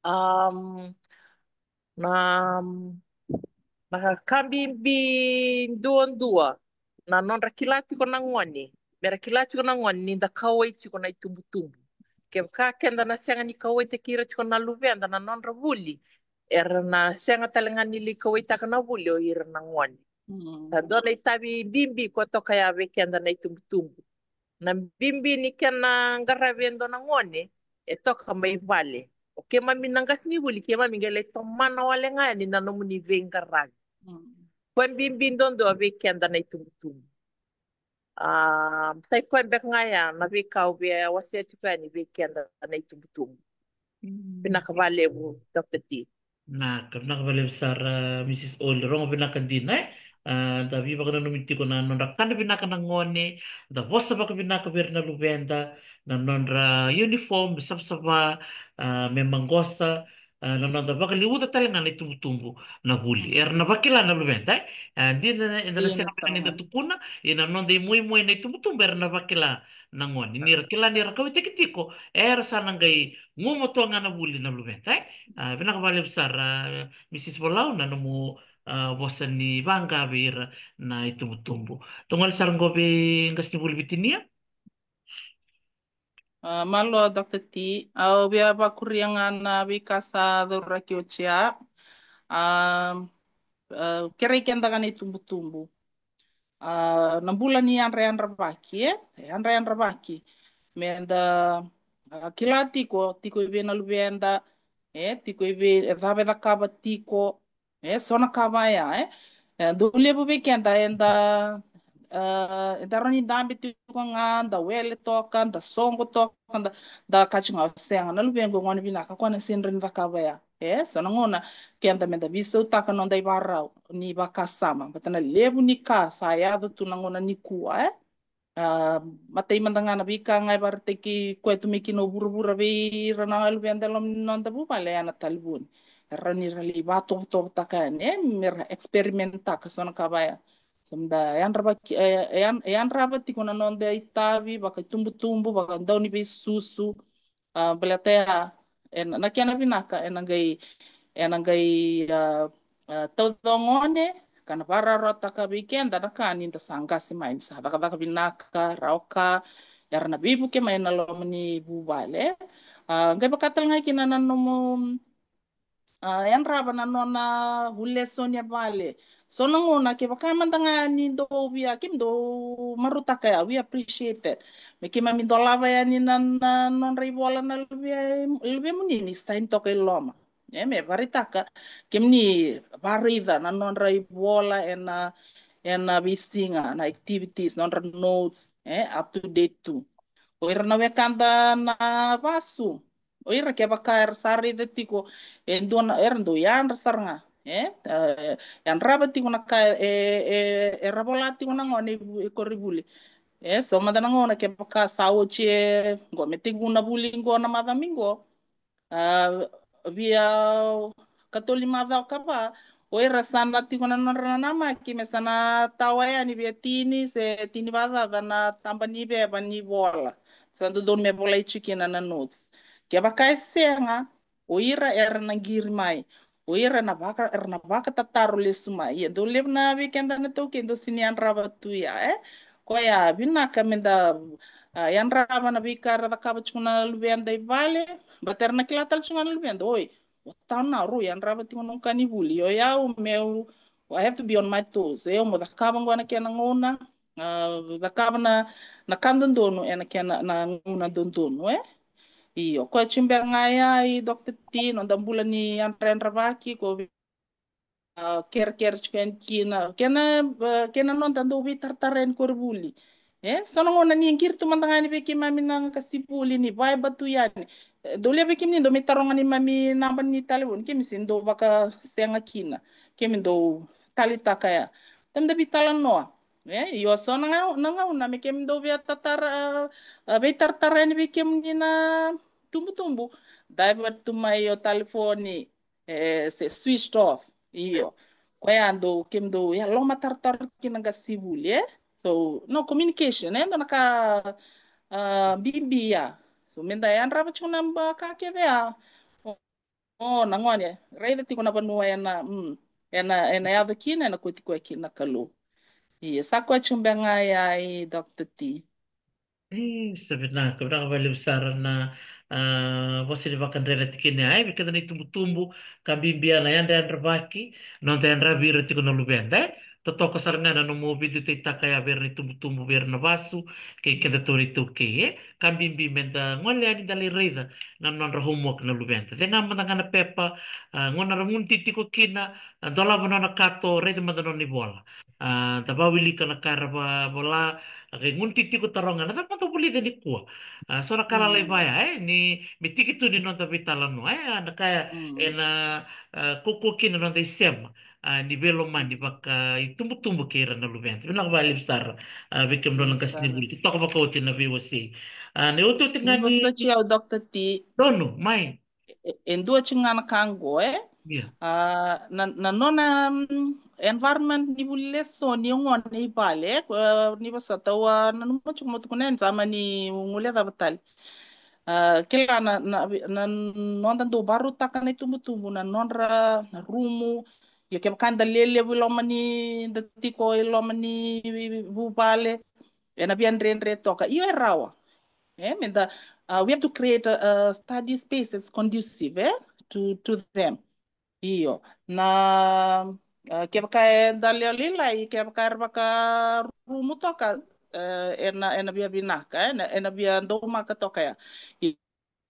Um, na, na ka bibi duadua, na nodra kila tiko na gone, mera kila tiko na gone ni da kauwai tiko na itubutubu. Kevaka keda na sega ni kauwaitaki ira tiko na luveda na nodra vuli, era na sega tale ga ni lai kauwaitaka na vuli o ira na gone. Mm. Sa dua na itavi bibi ko toka ya vei keda na itubutubu. Na bibi ni kena qaravi e dua na gone, e toka mai vale. O keimami na qasenivuli, keimami qai lai tomana wale ga yani na nomuni veiqaravi. Koya bibi duadua vei keda na itubutubu. A, sa i koya beka ga ya na veika au via wasea tiko yani vei keda na itubutubu. Vinaka vakalevu, Doctor T. Vinaka, vinaka vakalevu sara, Mrs Oli. Rogo vinaka dina, e? A, da veivakananumi tiko na nodra kana vinaka na gone, da vosa vakavinaka vei ira na luveda, na nodra uniform me savasava, a, me maqosa, a, na noda vakaliuca tale ga na itubutubu na vuli. Era na vakila na luveda, e? A, dina eda na sega ni da tukuna, ia na noda imoimoi na itubutubu era na vakila na gone. Ni ra kila ni ra kauwaitaki tiko, era sa na qai gumatua ga na vuli na luveda, e? A, vinaka vakalevu sara, Mrs Volau, na nomu, a, vosa ni vaqa vei ira na itubutubu. Tou gole sara qo vei qasenivuli vei Tinia. A, malo, Doctor T. Au via vakuria ga na veika sa cauraki oti ya. A, a, kerei keda ga na itubutubu. A, na bula ni yadrayadravaki, e? E yadrayadravaki. Meda, a, kila tiko, tiko i vei na luveda, e? Tiko i vei, e cava e cakava tiko, e? So na ka vaya, e? E, dau levu vei keda, eda, a, eda rawa ni dabe tiko ga, da wele toka, da soqo toka, da, da kaci ga, sega, na luvequ e gone vinaka, koya na sega ni cakava ya. E, so na gauna keda meda veisautaka noda ivarau ni vakasama. Baleta na levu ni ka sa yaco tu na gauna nikua, e? A, matai mada ga na veika ga e vakaraitaki koya tu mai kina o vuravura vei ira na luveda e loma ni noda vuvale, ya na talevoni. Era rawa ni ra lai vakatovotovotaka yani, e, me ra experimentaka so na ka vaya. So meda yadrava ki-, e, e yan-, e yadrava tiko na noda itavi vakaitubutubu, vakadauniveisusu, a, baleta ya, e, na kena vinaka, e na qai, e na qai, a, a, tauca o gone, ka na vakarawarawataka vei keda na ka ni da sa qase mai, ni sa cakacaka vinaka, rawa ka, era na veivuke mai na loma ni vuvale. A, qai vaka tale ga kina na nomu, a, yadrava na nona lesoni e vale. So na gauna kevaka mada ga ni dou via, keimami dou marautaka ya, we appreciate that. Me keimami dolava yani na, na nodra ivola na luve, luvemuni ni sign toka i loma. E, me vakaraitaka, kemuni vakaraica na nodra ivola ena, ena veisiga, na activities, nodra notes, e, up to date tu. O ira na wekada na vasu, o ira kevaka era sa raica tiko e dua na, era dau yadra sara ga, e, e, yadrava tiko na ka e, e, era vola tiko na gone i vu-, i koronivuli. E, so mada na gauna kevaka sa oti e, qo me tekivu na vuli qo na macawa mai qo, a, via katolu ni macawa ka va, o ira sa na tiko na nodra nanamaki me sa na tawa yani via tini se tini vakacaca na taba ni veva ni vola. Sa dodonu me volai tiko kina na notes. Kevaka e sega, o ira era na qiri mai. O ira na vaka, era na vakatataro lesu mai. Ia dau levu na vei keda na taukei dau sega ni yadrava tu ya, e? Koya vinaka meda, a, yadrava na veika era cakava tiko na luveda i vale, baleta era na kila tale tiko ga na luveda, oi, o tau na rau yadrava tiko na ka ni vuli, o yau meu, I have to be on my toes, e, au mo cakava qo na kena gauna, a, cakava na, na ka dodonu ena kena, na gauna dodonu, e? Io, koya tiko beka ga ya i Doctor T, noda bula ni yadrayadravaki, ko a, kerekere tiko yani kina, kena, a, kena noda dau veitaratara yani koronivuli. E, so na gauna ni qiri tu mada ga yani vei keimami na qasenivuli ni vaiba tu yani. E, dau levu vei kemuni dau mai taroga neimami naba ni talevoni, keimami se dau vakasega kina. Keimami dau taleitaka ya. Keimami dau veitalanoa. E, io so na gau-, na gauna me keimami dau via tatara, a, a, veitaratara yani vei kemuni na tubutubu. Divert tu mai o talevoni. E, se switched off. Io. Koya dou, keimami dou, ia, lomataratara kina qasenivuli, e? So, no communication, e? Dua na ka, a, bibi ya. So, meda yadrava tiko na ba ka kece ya. O, o, na gone, raica tiko na vanua ena, mm, ena, ena yaco kina, ena kauti koya kina na Kalou. Io, sa koya tiko beka ga ya i Doctor T. E, sa vinaka, vinaka vakalevu sara na, a, vosa ni vakadreta tiko ni, e, vei keda na itubutubu, ka bibi ya na yadrayadravaki, noda yadravi ira tiko na luveda, e? Totoka sara ga na nomu vidiotaki ya vei ira na itubutubu, vei ira na vasu, kei keda tou na iTaukei, e? Ka bibi meda gole yani da lai raica na nodra homework na luveda. Cega mada ga na pepa, a, gauna ra gunu titiko kina, a, dolava nona kato, raica mada nona ivola. A, da vawilika na ka era vavola, a, qai gunu titiko, taroga, na cava mada vulica nikua? A, so na ka lalai vaya, e? Ni me tiki tu ni noda veitalanoa, e? A, na ka ya, ena, a, kaukaua kina noda isema, a, ni veilomani vakaitubutubu kei ira na luveda. Vinaka vakalevu sara, a, vei kemudou na qasenivuli. Totoka vakaoti na veiwasei. A, na iotioti ga ni vosoti au, Doctor T. Donu, mai. E, e dua tiko ga na ka qo, e? Ia. A, na, na nona, mm, environment ni vuli lesoni o gone i vale, e? Ko, ni vosota, au a nanuma tiko mo tukuna yani, sa mani guilecava tale. A, kila na, na, na noda dau vakarautaka na itubutubu, na nodra, na rumu. Ia kevaka eda lelevu i loma ni, da tiko i loma ni vuvale, ena via dredre toka. Io, e rawa. E, meda, uh, we have to create a, a study spaces conducive, e, to, to them. Io, na, uh, kevaka eda lewe lailai, kevaka era vakarumu toka, e, ena, ena via vinaka, e, ena, ena via daumaka toka ya. Io,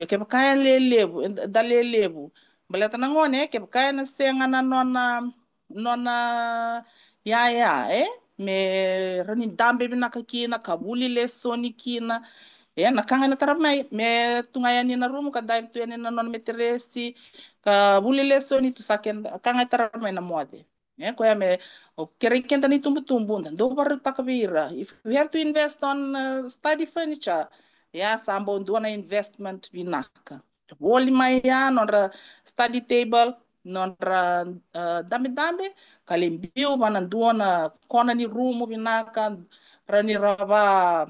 kevaka e lelevu, e, da lelevu. Baleta na gone, kevaka ena sega na nona, nona yaya, e? Me rawa ni dabe vinaka kina, ka vuli lesoni kina. E, na ka ga ena tara mai, me tu ga yani na rumu, ka dive tu yani na nona meteresi, ka vuli lesoni tu, sa kena, ka ga e tara mai na moce. E, koya me, o kerei keda na itubutubu, da dau vakarautaka vei ira. If we have to invest on, uh, study furniture, ya sa bau dua na investment vinaka. Voli mai ya, nodra study table, nodra, uh, dabedabe, ka lai biu va na dua na kona ni rumu vinaka, rawa ni ra va,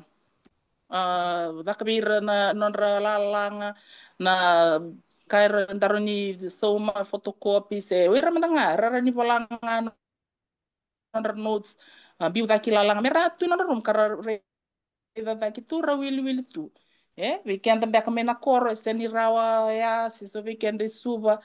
a, caka vei ira na nodra lalaga, na ka era daru ni sauma, photocopy, se o ira mada ga, ra rawa ni vola ga na nodra notes, a, biu cake i lalaga, me ra tu i nodra rumu, ka ra raica cake tu, ra wiliwili tu. E, vei keda beka mai na koro, e sega ni rawa ya, se so vei keda i Suva,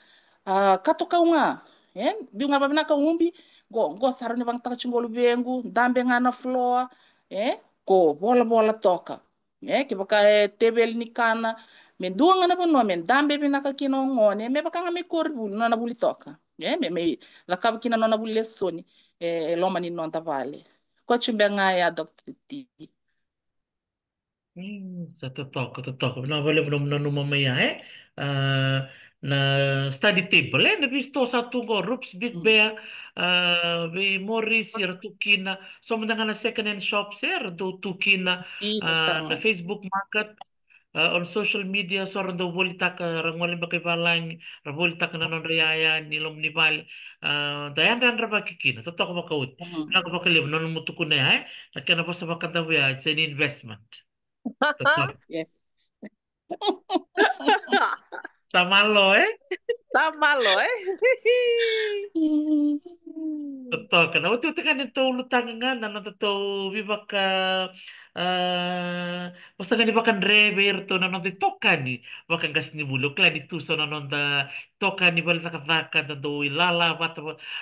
a, kato kau ga. E, biu ga vavinaka ubi, qo, qo sa rawa ni vagataka tiko o luvequ, dabe ga na floor, e, ko volavola toka. E, kevaka e teveli ni kana, me dua ga na vanua me dabe vinaka kina o gone, me vaka ga me koronivuli, nona vuli toka. E, me, me cakava kina nona vuli lesoni, e, e loma ni noda vale. Koya tiko beka ga ya, Doctor T. Mm, sa totoka, totoka. Vinaka vakalevu nomu nanuma mai ya, e? A, na study table, e? Na veisitoa sa tu qo, Rups, Big Bear, a, vei Morris, era tu kina. So mada ga na second hand shops, e? Era dau tu kina, a, na Facebook market, a, on social media, so ra dau volitaka, ra gole beka i valagi, ra volitaka na nodra yaya ni loma ni vale. A, da yadrayadravaki kina, totoka vakaoti. Vinaka vakalevu na nomu tukuna ya, e? Na kena vosa vakadavo ya, it's an investment. Totoka. Yes. Tamalo, e? Tamalo, e? Totoka. Na otioti ga ni tou ulutaga ga na noda tou veivaka, a, vosa ga ni vakadre vei iratou na noda itokani vakaqasenivuli. O kila ni tu so na noda itokani valenicakacaka, da dau ilala vata,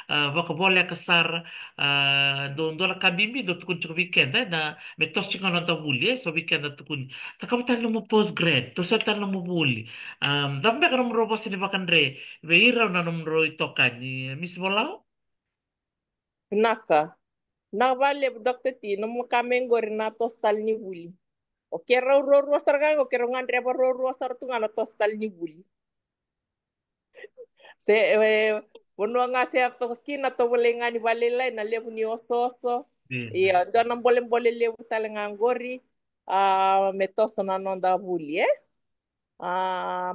a, vakavoleka sara, a, dau dua na ka bibi dau tukuni tiko vei keda, e, na me toso tiko ga noda vuli, e, so vei keda tukuni. Cakava tale nomu postgrad, toso tale nomu vuli. A, cava beka nomudrau vosa ni vakadre vei ira na nomudrau itokani, Miss Volau? Vinaka. Vinaka vakalevu, Doctor T, nomu ka mai qori na toso tale ni vuli. O keirau ruarua sara ga qo, keirau gadreva ruarua sara tu ga na toso tale ni vuli. Se, e, vanua ga se a toka kina, tovolei ga ni valelailai na levu ni osooso. Ia, dua na bolebole levu tale ga qori, a, me toso na noda vuli, e? A,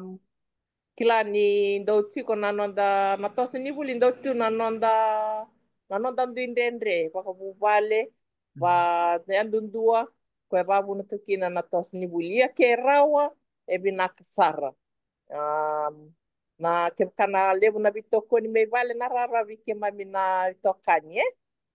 kila ni dau tiko na noda, na toso ni vuli dau tu na noda, na noda dui dredre vakavuvale, va, yadudua, koya e vavuna tu kina na toso ni vuli. Ia ke rawa, e vinaka sara. A, na kevaka na levu na veitokoni mai vale, na rarawa vei keimami na itokani, e?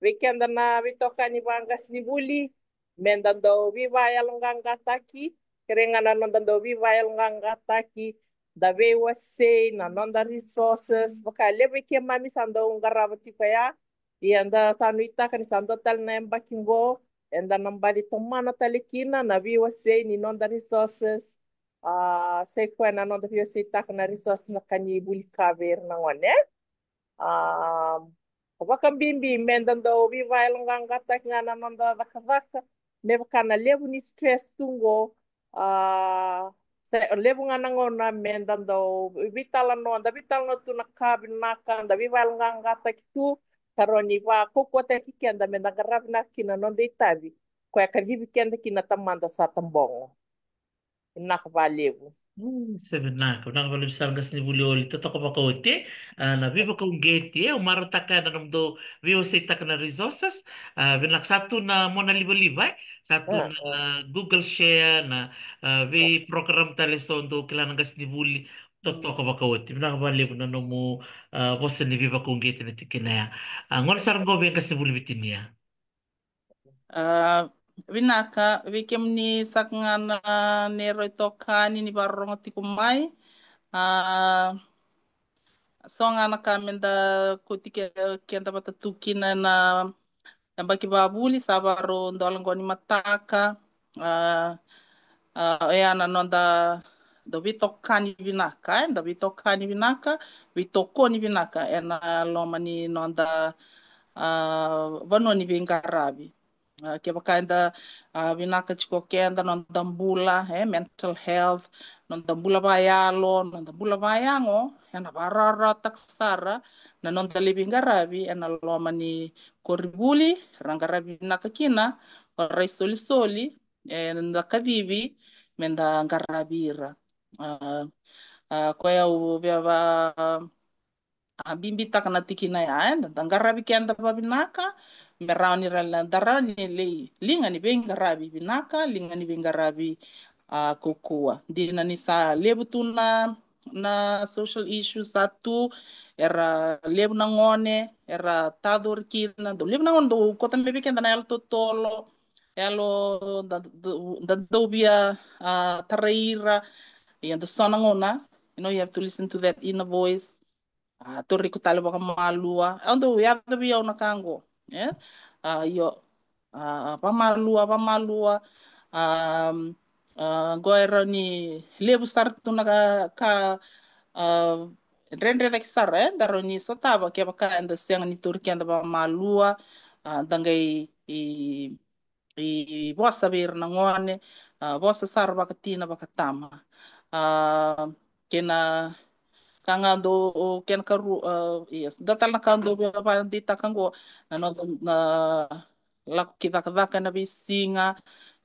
Vei keda na veitokani vaqasenivuli, meda dau veivakayaloqaqataki, kerei ga na noda dau veivakayaloqaqataki, da veiwasei, na noda resources, vakalevu vei keimami sa dau qarava tiko ya, Ia da sa nuitaka ni sa dua tale na yabaki qo eda na baci tomana tale kina na veiwasei ni noda resources. A, sai koya na noda veiwaseitaka na resources na ka ni vuli ka vei ira na gone. A, vakabibi meda dau veivakayaloqaqataki ga na noda cakacaka me vaka na levu ni stress tu qo. A, sa levu ga na gauna meda dau veitalanoa, da veitalanoa tu na ka vinaka, da veivakayaloqaqataki tu, ka rawa ni vakaukauataki keda meda qaravi vinaka kina na noda itavi, koya kacivi keda kina Tamada sa tabogo. Vinaka vakalevu. Mm, se vinaka, vinaka vakalevu sara qasenivuli Oli, totoka vakaoti. A, na veivakauqeti, e, au marautaka na nomudou veiwaseitaka na resources. A, vinaka, sa tu na mona livaliva, e? Sa tu na Google Share, na, a, vei program tale so dou kila na qasenivuli. Totoka vakaoti. Vinaka vakalevu na nomu, a, vosa ni veivakauqeti na tikina ya. A, gole sara qo vei qasenivuli Vitinia. A, vinaka, vei kemuni saka ga na neirau itokani ni vakarorogo tiko mai. A, so ga na ka meda kauti ke-, keda vata tu kina na yabaki vakavuli, sa vakarau dola qo ni mataka. A, a, oya na noda, da veitokani vinaka, e, da veitokani vinaka, veitokoni vinaka ena loma ni noda, a, vanua ni veiqaravi. A, kevaka eda, a, vinaka tiko keda noda bula, e, mental health, noda bula vakayalo, noda bula vakayago, ena vakarawarawataka sara na noda lai veiqaravi ena loma ni koronivuli, ra qaravi vinaka kina o ira isolisoli, e, da kacivi meda qaravi ira. A, a, koya au via va, a, bibitaka na tikina ya, e, da, da qaravi keda vavinaka me rawa ni ra, da rawa ni lai liga ni veiqaravi vinaka, liga ni veiqaravi, a, kaukaua. Dina ni sa levu tu na, na social issues sa tu, era levu na gone era tacori kina, dau levu na gone dau kauta mai vei keda na yalo totolo, yalo da, da, da dau via, a, tarai ira. Ia da so na gauna, you know, you have to listen to that inner voice. A, tauri iko tale vakamalua. Au dau yaco vei au na ka qo, e? A, io, a, vakamalua, vakamalua. A, a, qo e rawa ni levu sara tu na ka, ka, a, dredre cake sara, e, da rawa ni sotava kevaka eda sega ni tauri keda vakamalua. A, da qai i, i vosa vei ira na gone, a, vosa sara vakatina vakatama. A, kena ka ga dou, kena karua, a, yes, dua tale na ka dou via vakadeitaka qo, na noda, na lako ki cakacaka ena veisiga,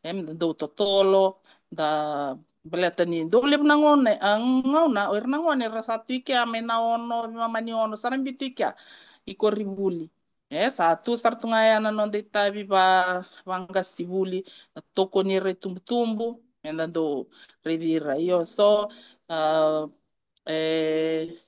e, da dau totolo, da, baleta ni dau levu na gauna, a, gauna o ira na gone era sa tu i kea mai na ono, veimama ni ono, sa ra biu tu i kea i koronivuli. E, sa tu sara tu ga ya na noda itavi va, vaqasenivuli, na tokoni ira itubutubu, eda dau raici ira. Io, so, a, e,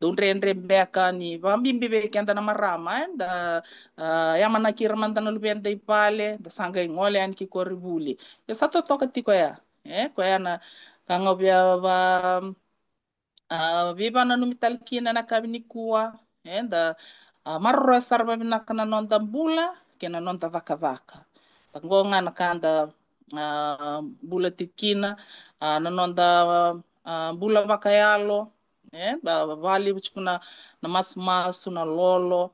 dau dredre beka ni vakabibi vei keda na marama, e, da, a, yamanaki ira mada na luveda i vale, da sa qai gole yani ki koronivuli. E sa totoka tiko ya, e, koya na ka ga au via va, a, veivakananumi tale kina ena yakavi nikua, e, da, a, maroroya sara vavinaka na noda bula kei na noda cakacaka. Da qo ga na ka da, a, bula tiko kina, a, na noda, a, bula vakayalo, e, va, vakalevu tiko na, na masumasu, na lolo,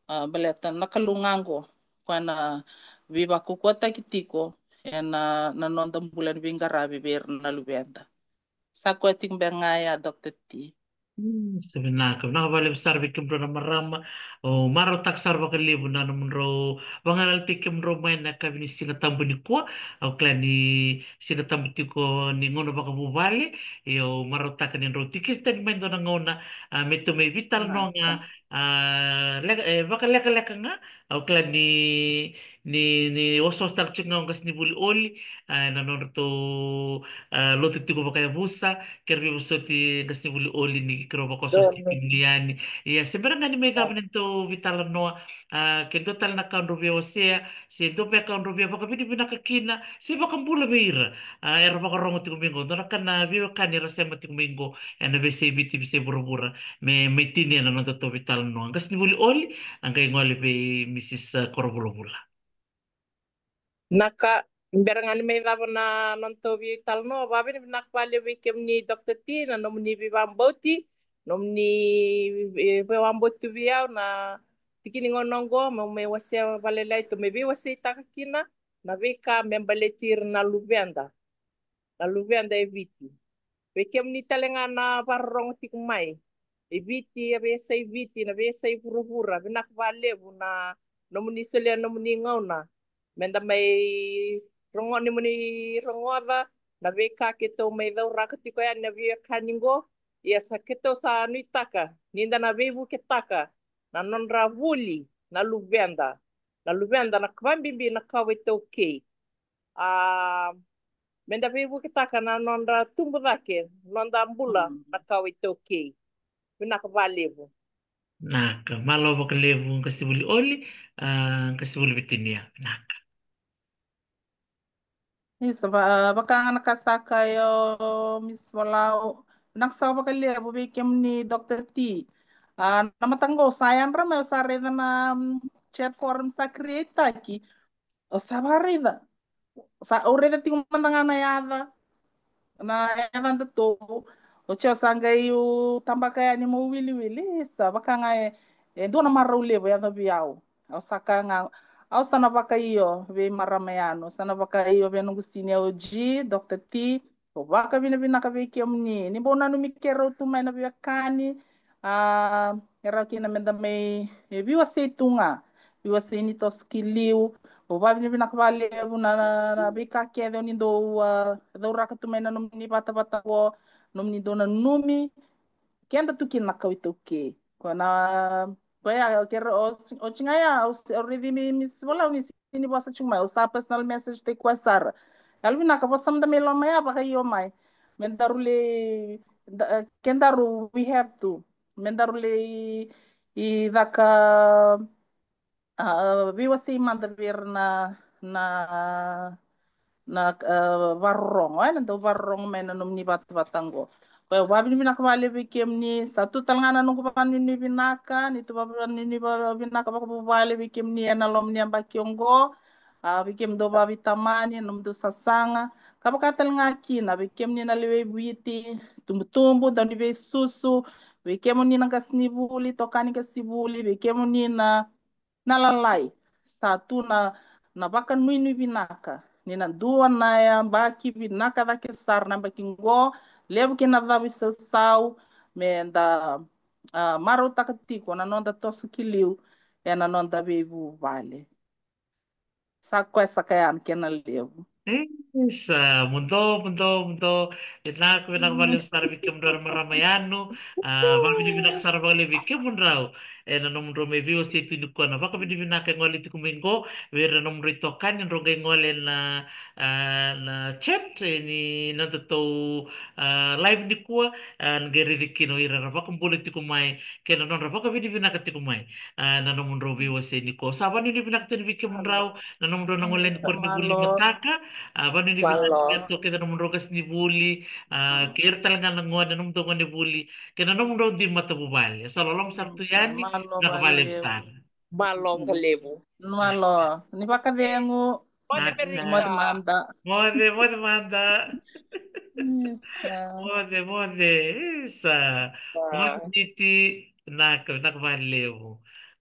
a, baleta na Kalou ga qo, koya na veivakaukauataki tiko ena, na noda bula ni veiqaravi vei ira na luveda. Sa koya tiko beka ga ya, Doctor T. Mm, sa vinaka, vinaka vakalevu sara vei kemudrau na marama. Au marautaka sara vakalevu na nomudrau vagalalataki kemudrau mai na yakavi ni Siga Tabu nikua. Au kila ni Siga Tabu tiko ni gauna vakavuvale. Io, au marautaka ni drau tikiri tani mai dua na gauna, a, me tou mai veitalanoa ga, a, leka, e, vakalekaleka ga, Au kila ni ni ni osooso tale tiko ga o qasenivuli Oli, a, ena nodratou, a, lotu tiko vakayavusa. Keirau veivosoti qasenivuli Oli ni keirau vakaosooso tiko kina yani. Ia, se bera ga ni mai cava na nodatou veitalanoa, a, ke dua tale na ka drau via wasea, se dua beka drau via vakavinavinaka kina, se vakabula vei ira, a, era vakarogo tiko mai qo, dua na ka na veiwekani era sema tiko mai qo ena veiyasai Viti, veiyasai vuravura, me mai tinia na nodatou veitalanoa. Qasenivuli Oli, a qai gole vei Misis Korovulavula. Na ka, bera ga ni mai cava na nodatou veitalanoa, vakavinavinaka vakalevu vei kemuni Doctor T na nomuni veivakabauti, nomuni, e, veivakabauti tu vei au na tiki ni gauna oqo, meu mai wasea vakalailai, tou mai veiwaseitaka kina na veika me baleti ira na luveda, na luveda e Viti. Vei kemuni tale ga na vakarorogo tiko mai e Viti, e veiyasai Viti, na veiyasai vuravura, vinaka vakalevu na nomuni solia nomuni gauna meda mai rogo, nomuni rogoca na veika keitou mai cauraka tiko yani na veiwekani qo. Ia sa keitou sa nuitaka ni da na veivuketaka na nodra vuli na luveda, na luveda, na ka vakabibi na kawa iTaukei. A, meda veivuketaka na nodra tubu cake, noda bula na kawa iTaukei. Vinaka vakalevu. Naka, malo vakalevu qasenivuli Oli, a, qasenivuli Vitinia. Naka. Isa, va-, vaka ga na ka sa kaya o Miss Volau, vinaka saka vakalevu vei kemuni Doctor T. A, na mataka qo sa yadra mai, au sa raica na, mm, chat forum sa create-taki. Au sa vakaraica. Sa, au raica tiko mada ga na yaca, na yacadatou. Oti au sa qai, u tabaka yani meu wiliwili, sa vaka ga e, e dua na marau levu e yacovi au. Au sa kaya ga, au sa na vakaio vei marama Yanu, au sa na vakaio vei noqu senior O G, Doctor T. Au vakavinavinaka vei kemuni ni bau nanumi keirau tu mai na veiwekani. A, e rawa kina meda mai, e, veiwasei tu ga, veiwasei ni toso ki liu. Au vakavinavinaka vakalevu na, na, na veika kece o ni dau, a, cauraka tu mai na nomuni vatavata qo, nomuni dau nanumi keda tu kina na kawa iTaukei. Koya na, koya, keirau, o, oti ga ya, au se, au raici Miss Volau ni sega ni vosa tiko mai, au sa personal message-taki koya sara. Yalovinaka, vosa mada mai loma ya, vakaio mai. Me daru lai, da, e, kedaru, we have to. Me daru lai, i caka, a, veiwasei mada vei ira na, na, na, a, vakarorogo, e, na dau vakarorogo mai na nomuni vatavata qo. Koya au vakavinavinaka vakalevu vei kemuni, sa tu tale ga na noqu vakanuinui vinaka, ni tu vakanuinui va-, vinaka vakavuvale vei kemuni ena loma ni yabaki oqo. A, vei kemudou vakaveitamani, nomudou sasaga. Ka vaka tale ga kina vei kemuni na lewe i Viti, tubutubu, dauniveisusu, vei kemuni na qasenivuli, tokani qasenivuli, vei kemuni na na lalai, sa tu na, na vakanuinui vinaka ni na dua na yabaki vinaka cake sara na yabaki qo, levu kina na cavuisausau, me da, a, marautaka tiko na noda toso ki liu ena noda veivuvale. Sa koya saka yani, kena levu. Isa, muduo, muduo, muduo. Vinaka, vinaka vakalevu sara vei kemudrau na marama Yanu. A, vakavinavinaka sara vakalevu vei kemudrau ena nomudrau mai veiwasei tu nikua. Na vakavinavinaka e gole tiko mai qo vei ira na nomudrau itokani, drau qai gole na, a, na chat ni nodatou, a, live nikua, a, na qai raici kina o ira era vakabula tiko mai kei na nodra vakavinavinaka tiko mai, a, na nomudrau veiwasei nikua. Sa vakanuinui vinaka tale vei kemudrau na nomudrau na gole ni koronivuli ni mataka. A, vakanuinui vinaka vei iratou kece na nomudrau qasenivuli, a, kei ira tale ga na gone, na nomudrau gonevuli, kei na nomudrau dui matavuvale. Sa loloma sara tu yani, vinaka vakalevu sara. Malo vakalevu. Malo. Ni vakacegu. Moce, moce mada. Moce, moce mada. Isa. Moce, moce. Isa. Moce Viti. Vinaka, vinaka vakalevu.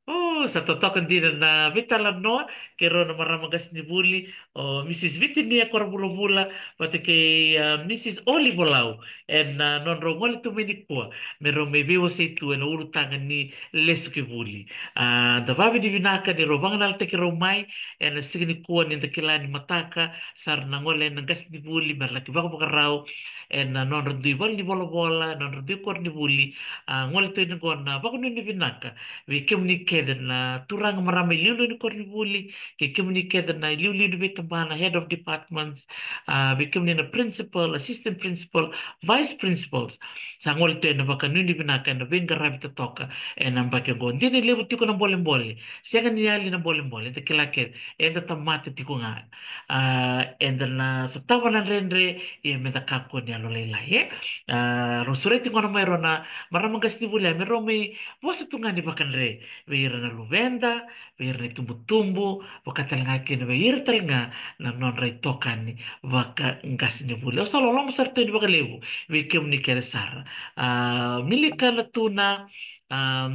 O, sa totoka dina na veitalanoa kei rau na marama qasenivuli, o Misis Vitinia Korovulavula vata kei, a, Misis Oli Volau, ena, a, nodrau gole tu mai nikua me rau mai veiwasei tu ena ulutaga ni lesu ki vuli. A, da vakavinavinaka ni rau vagalalataki rau mai ena siga nikua, ni da kila ni mataka sa ra na gole na qasenivuli me ra laki vakavakarau ena nodra dui valenivolavola, nodra dui koronivuli. A, gole tu yani qo na vakanuinui vinaka vei kemuni kece na turaga, marama, iliuliu ni koronivuli, kei kemuni kece na iliuliu ni veitabana, head of departments, a, vei kemuni na principal, assistant principal, vice principals. Sa gole tu ena vakanuinui vinaka ena veiqaravi totoka ena yabaki oqo. Dina ni levu tiko na bolebole, sega ni yali na bolebole, eda kila kece, eda tamata tiko ga. A, eda na sotava na dredre, ia meda kakua ni yalolailai, e? A, rau sureti gona mai rau na marama qasenivuli, a, me rau mai vosa tu ga ni vakadre vei ira na luveda, vei ira na itubutubu, vaka tale ga kina vei ira tale ga na nodra itokani vakaqasenivuli. Au sa loloma sara tu yani vakalevu vei kemuni kece sara. A, Milika na Tuna, a,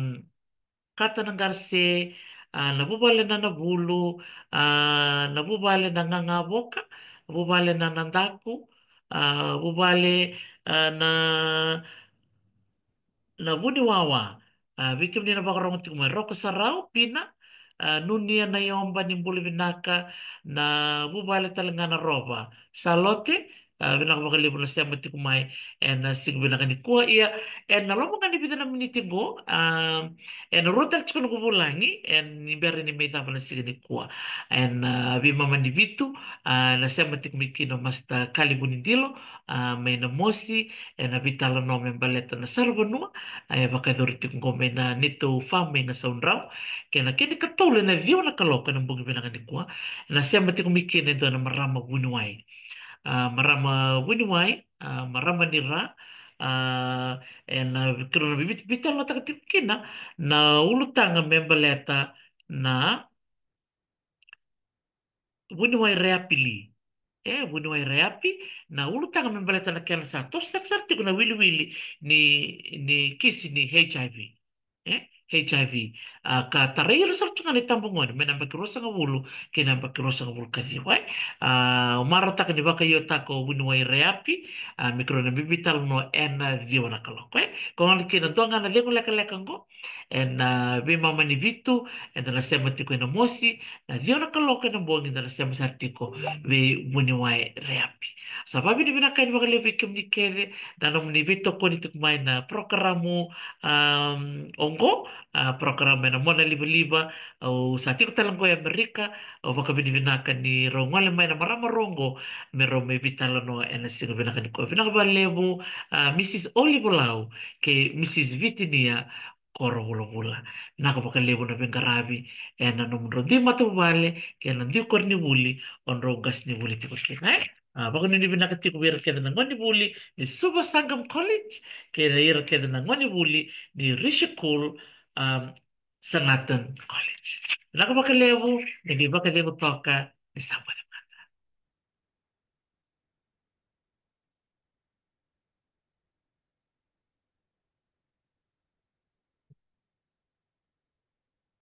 Kata na Qarse, a, na vuvale na Navulu, a, na vuvale na Gagavoka, vuvale na Nadaku, a, vuvale, a, na, na Vuniwawa. A, vei kemuni na vakarogo tiko mai, Roko Sarau, Pina, a, Nunia na Ioba, ni bula vinaka, na vuvale tale ga na Rova, Salote, a, vinaka vakalevu na sema tiko mai ena siga vinaka nikua. Ia, ena loma ga ni vica na miniti qo, a, ena rua tale tiko noqu vulagi, ena ni bera ni mai cava na siga nikua. Ena, a, veimama ni vitu, a, na sema tiko mai kina o Master Kali Vunidilo, a, mai Namosi, ena veitalanoa me baleta na saravanua, a, e vakayacori tiko qo mai na neitou farm mai Gasaudrau. Kei na kena ikatolu ena ciwa na kaloko ena bogi vinaka nikua, na sema tiko mai kina e dua na marama vuniwai. A, marama vuniwai, a, marama ni ra, a, ena, keirau na vei-, veitalanoataka tiko kina na ulutaga me baleta na vuniwai reapi li. E, vuniwai reapi, na ulutaga me baleta na kena sa tosotaki sara tiko na wiliwili ni, ni kisi ni H I V. E, H I V. A, ka tarai ira sara tu ga na itabagone mai na yabaki ruasagavulu kei na yabaki ruasagavulu ka ciwa, e. A, au marautaka ni vakaiotaka o vuniwai reapi, a, me keirau na veitalanoa ena ciwa na kaloko, e. Ko gona kina dua ga na cegu lekaleka qo, ena, a, veimama ni vitu, eda na sema tiko e Namosi, na ciwa na kaloko ena bogi eda na sema sara tiko vei vuniwai reapi. Sa vakavinavinaka yani vakalevu vei kemuni kece na nomuni veitokoni tiko mai na porokaramu, am, oqo, a, porokaramu ena Mona Livaliva. Au sa tiko tale qo e Amerika, au vakavinavinaka ni rau gole mai na marama rua qo me rau mai veitalanoa ena siga vinaka nikua. Vinaka vakalevu, a, Mrs Olivolau kei Mrs Vitinia Korovulavula. Vinaka vakalevu na veiqaravi ena nomudrau dui matavuvale kei na dui koronivuli o drau qasenivuli tiko kina, e? A, vakanuinui vinaka tiko vei ira kece na gonevuli ni Suva Sangam College kei ira kece na gonevuli ni Rishikul, am, Sanatan College. Vinaka vakalevu, ni qai vakacegu toka, ni sa bula.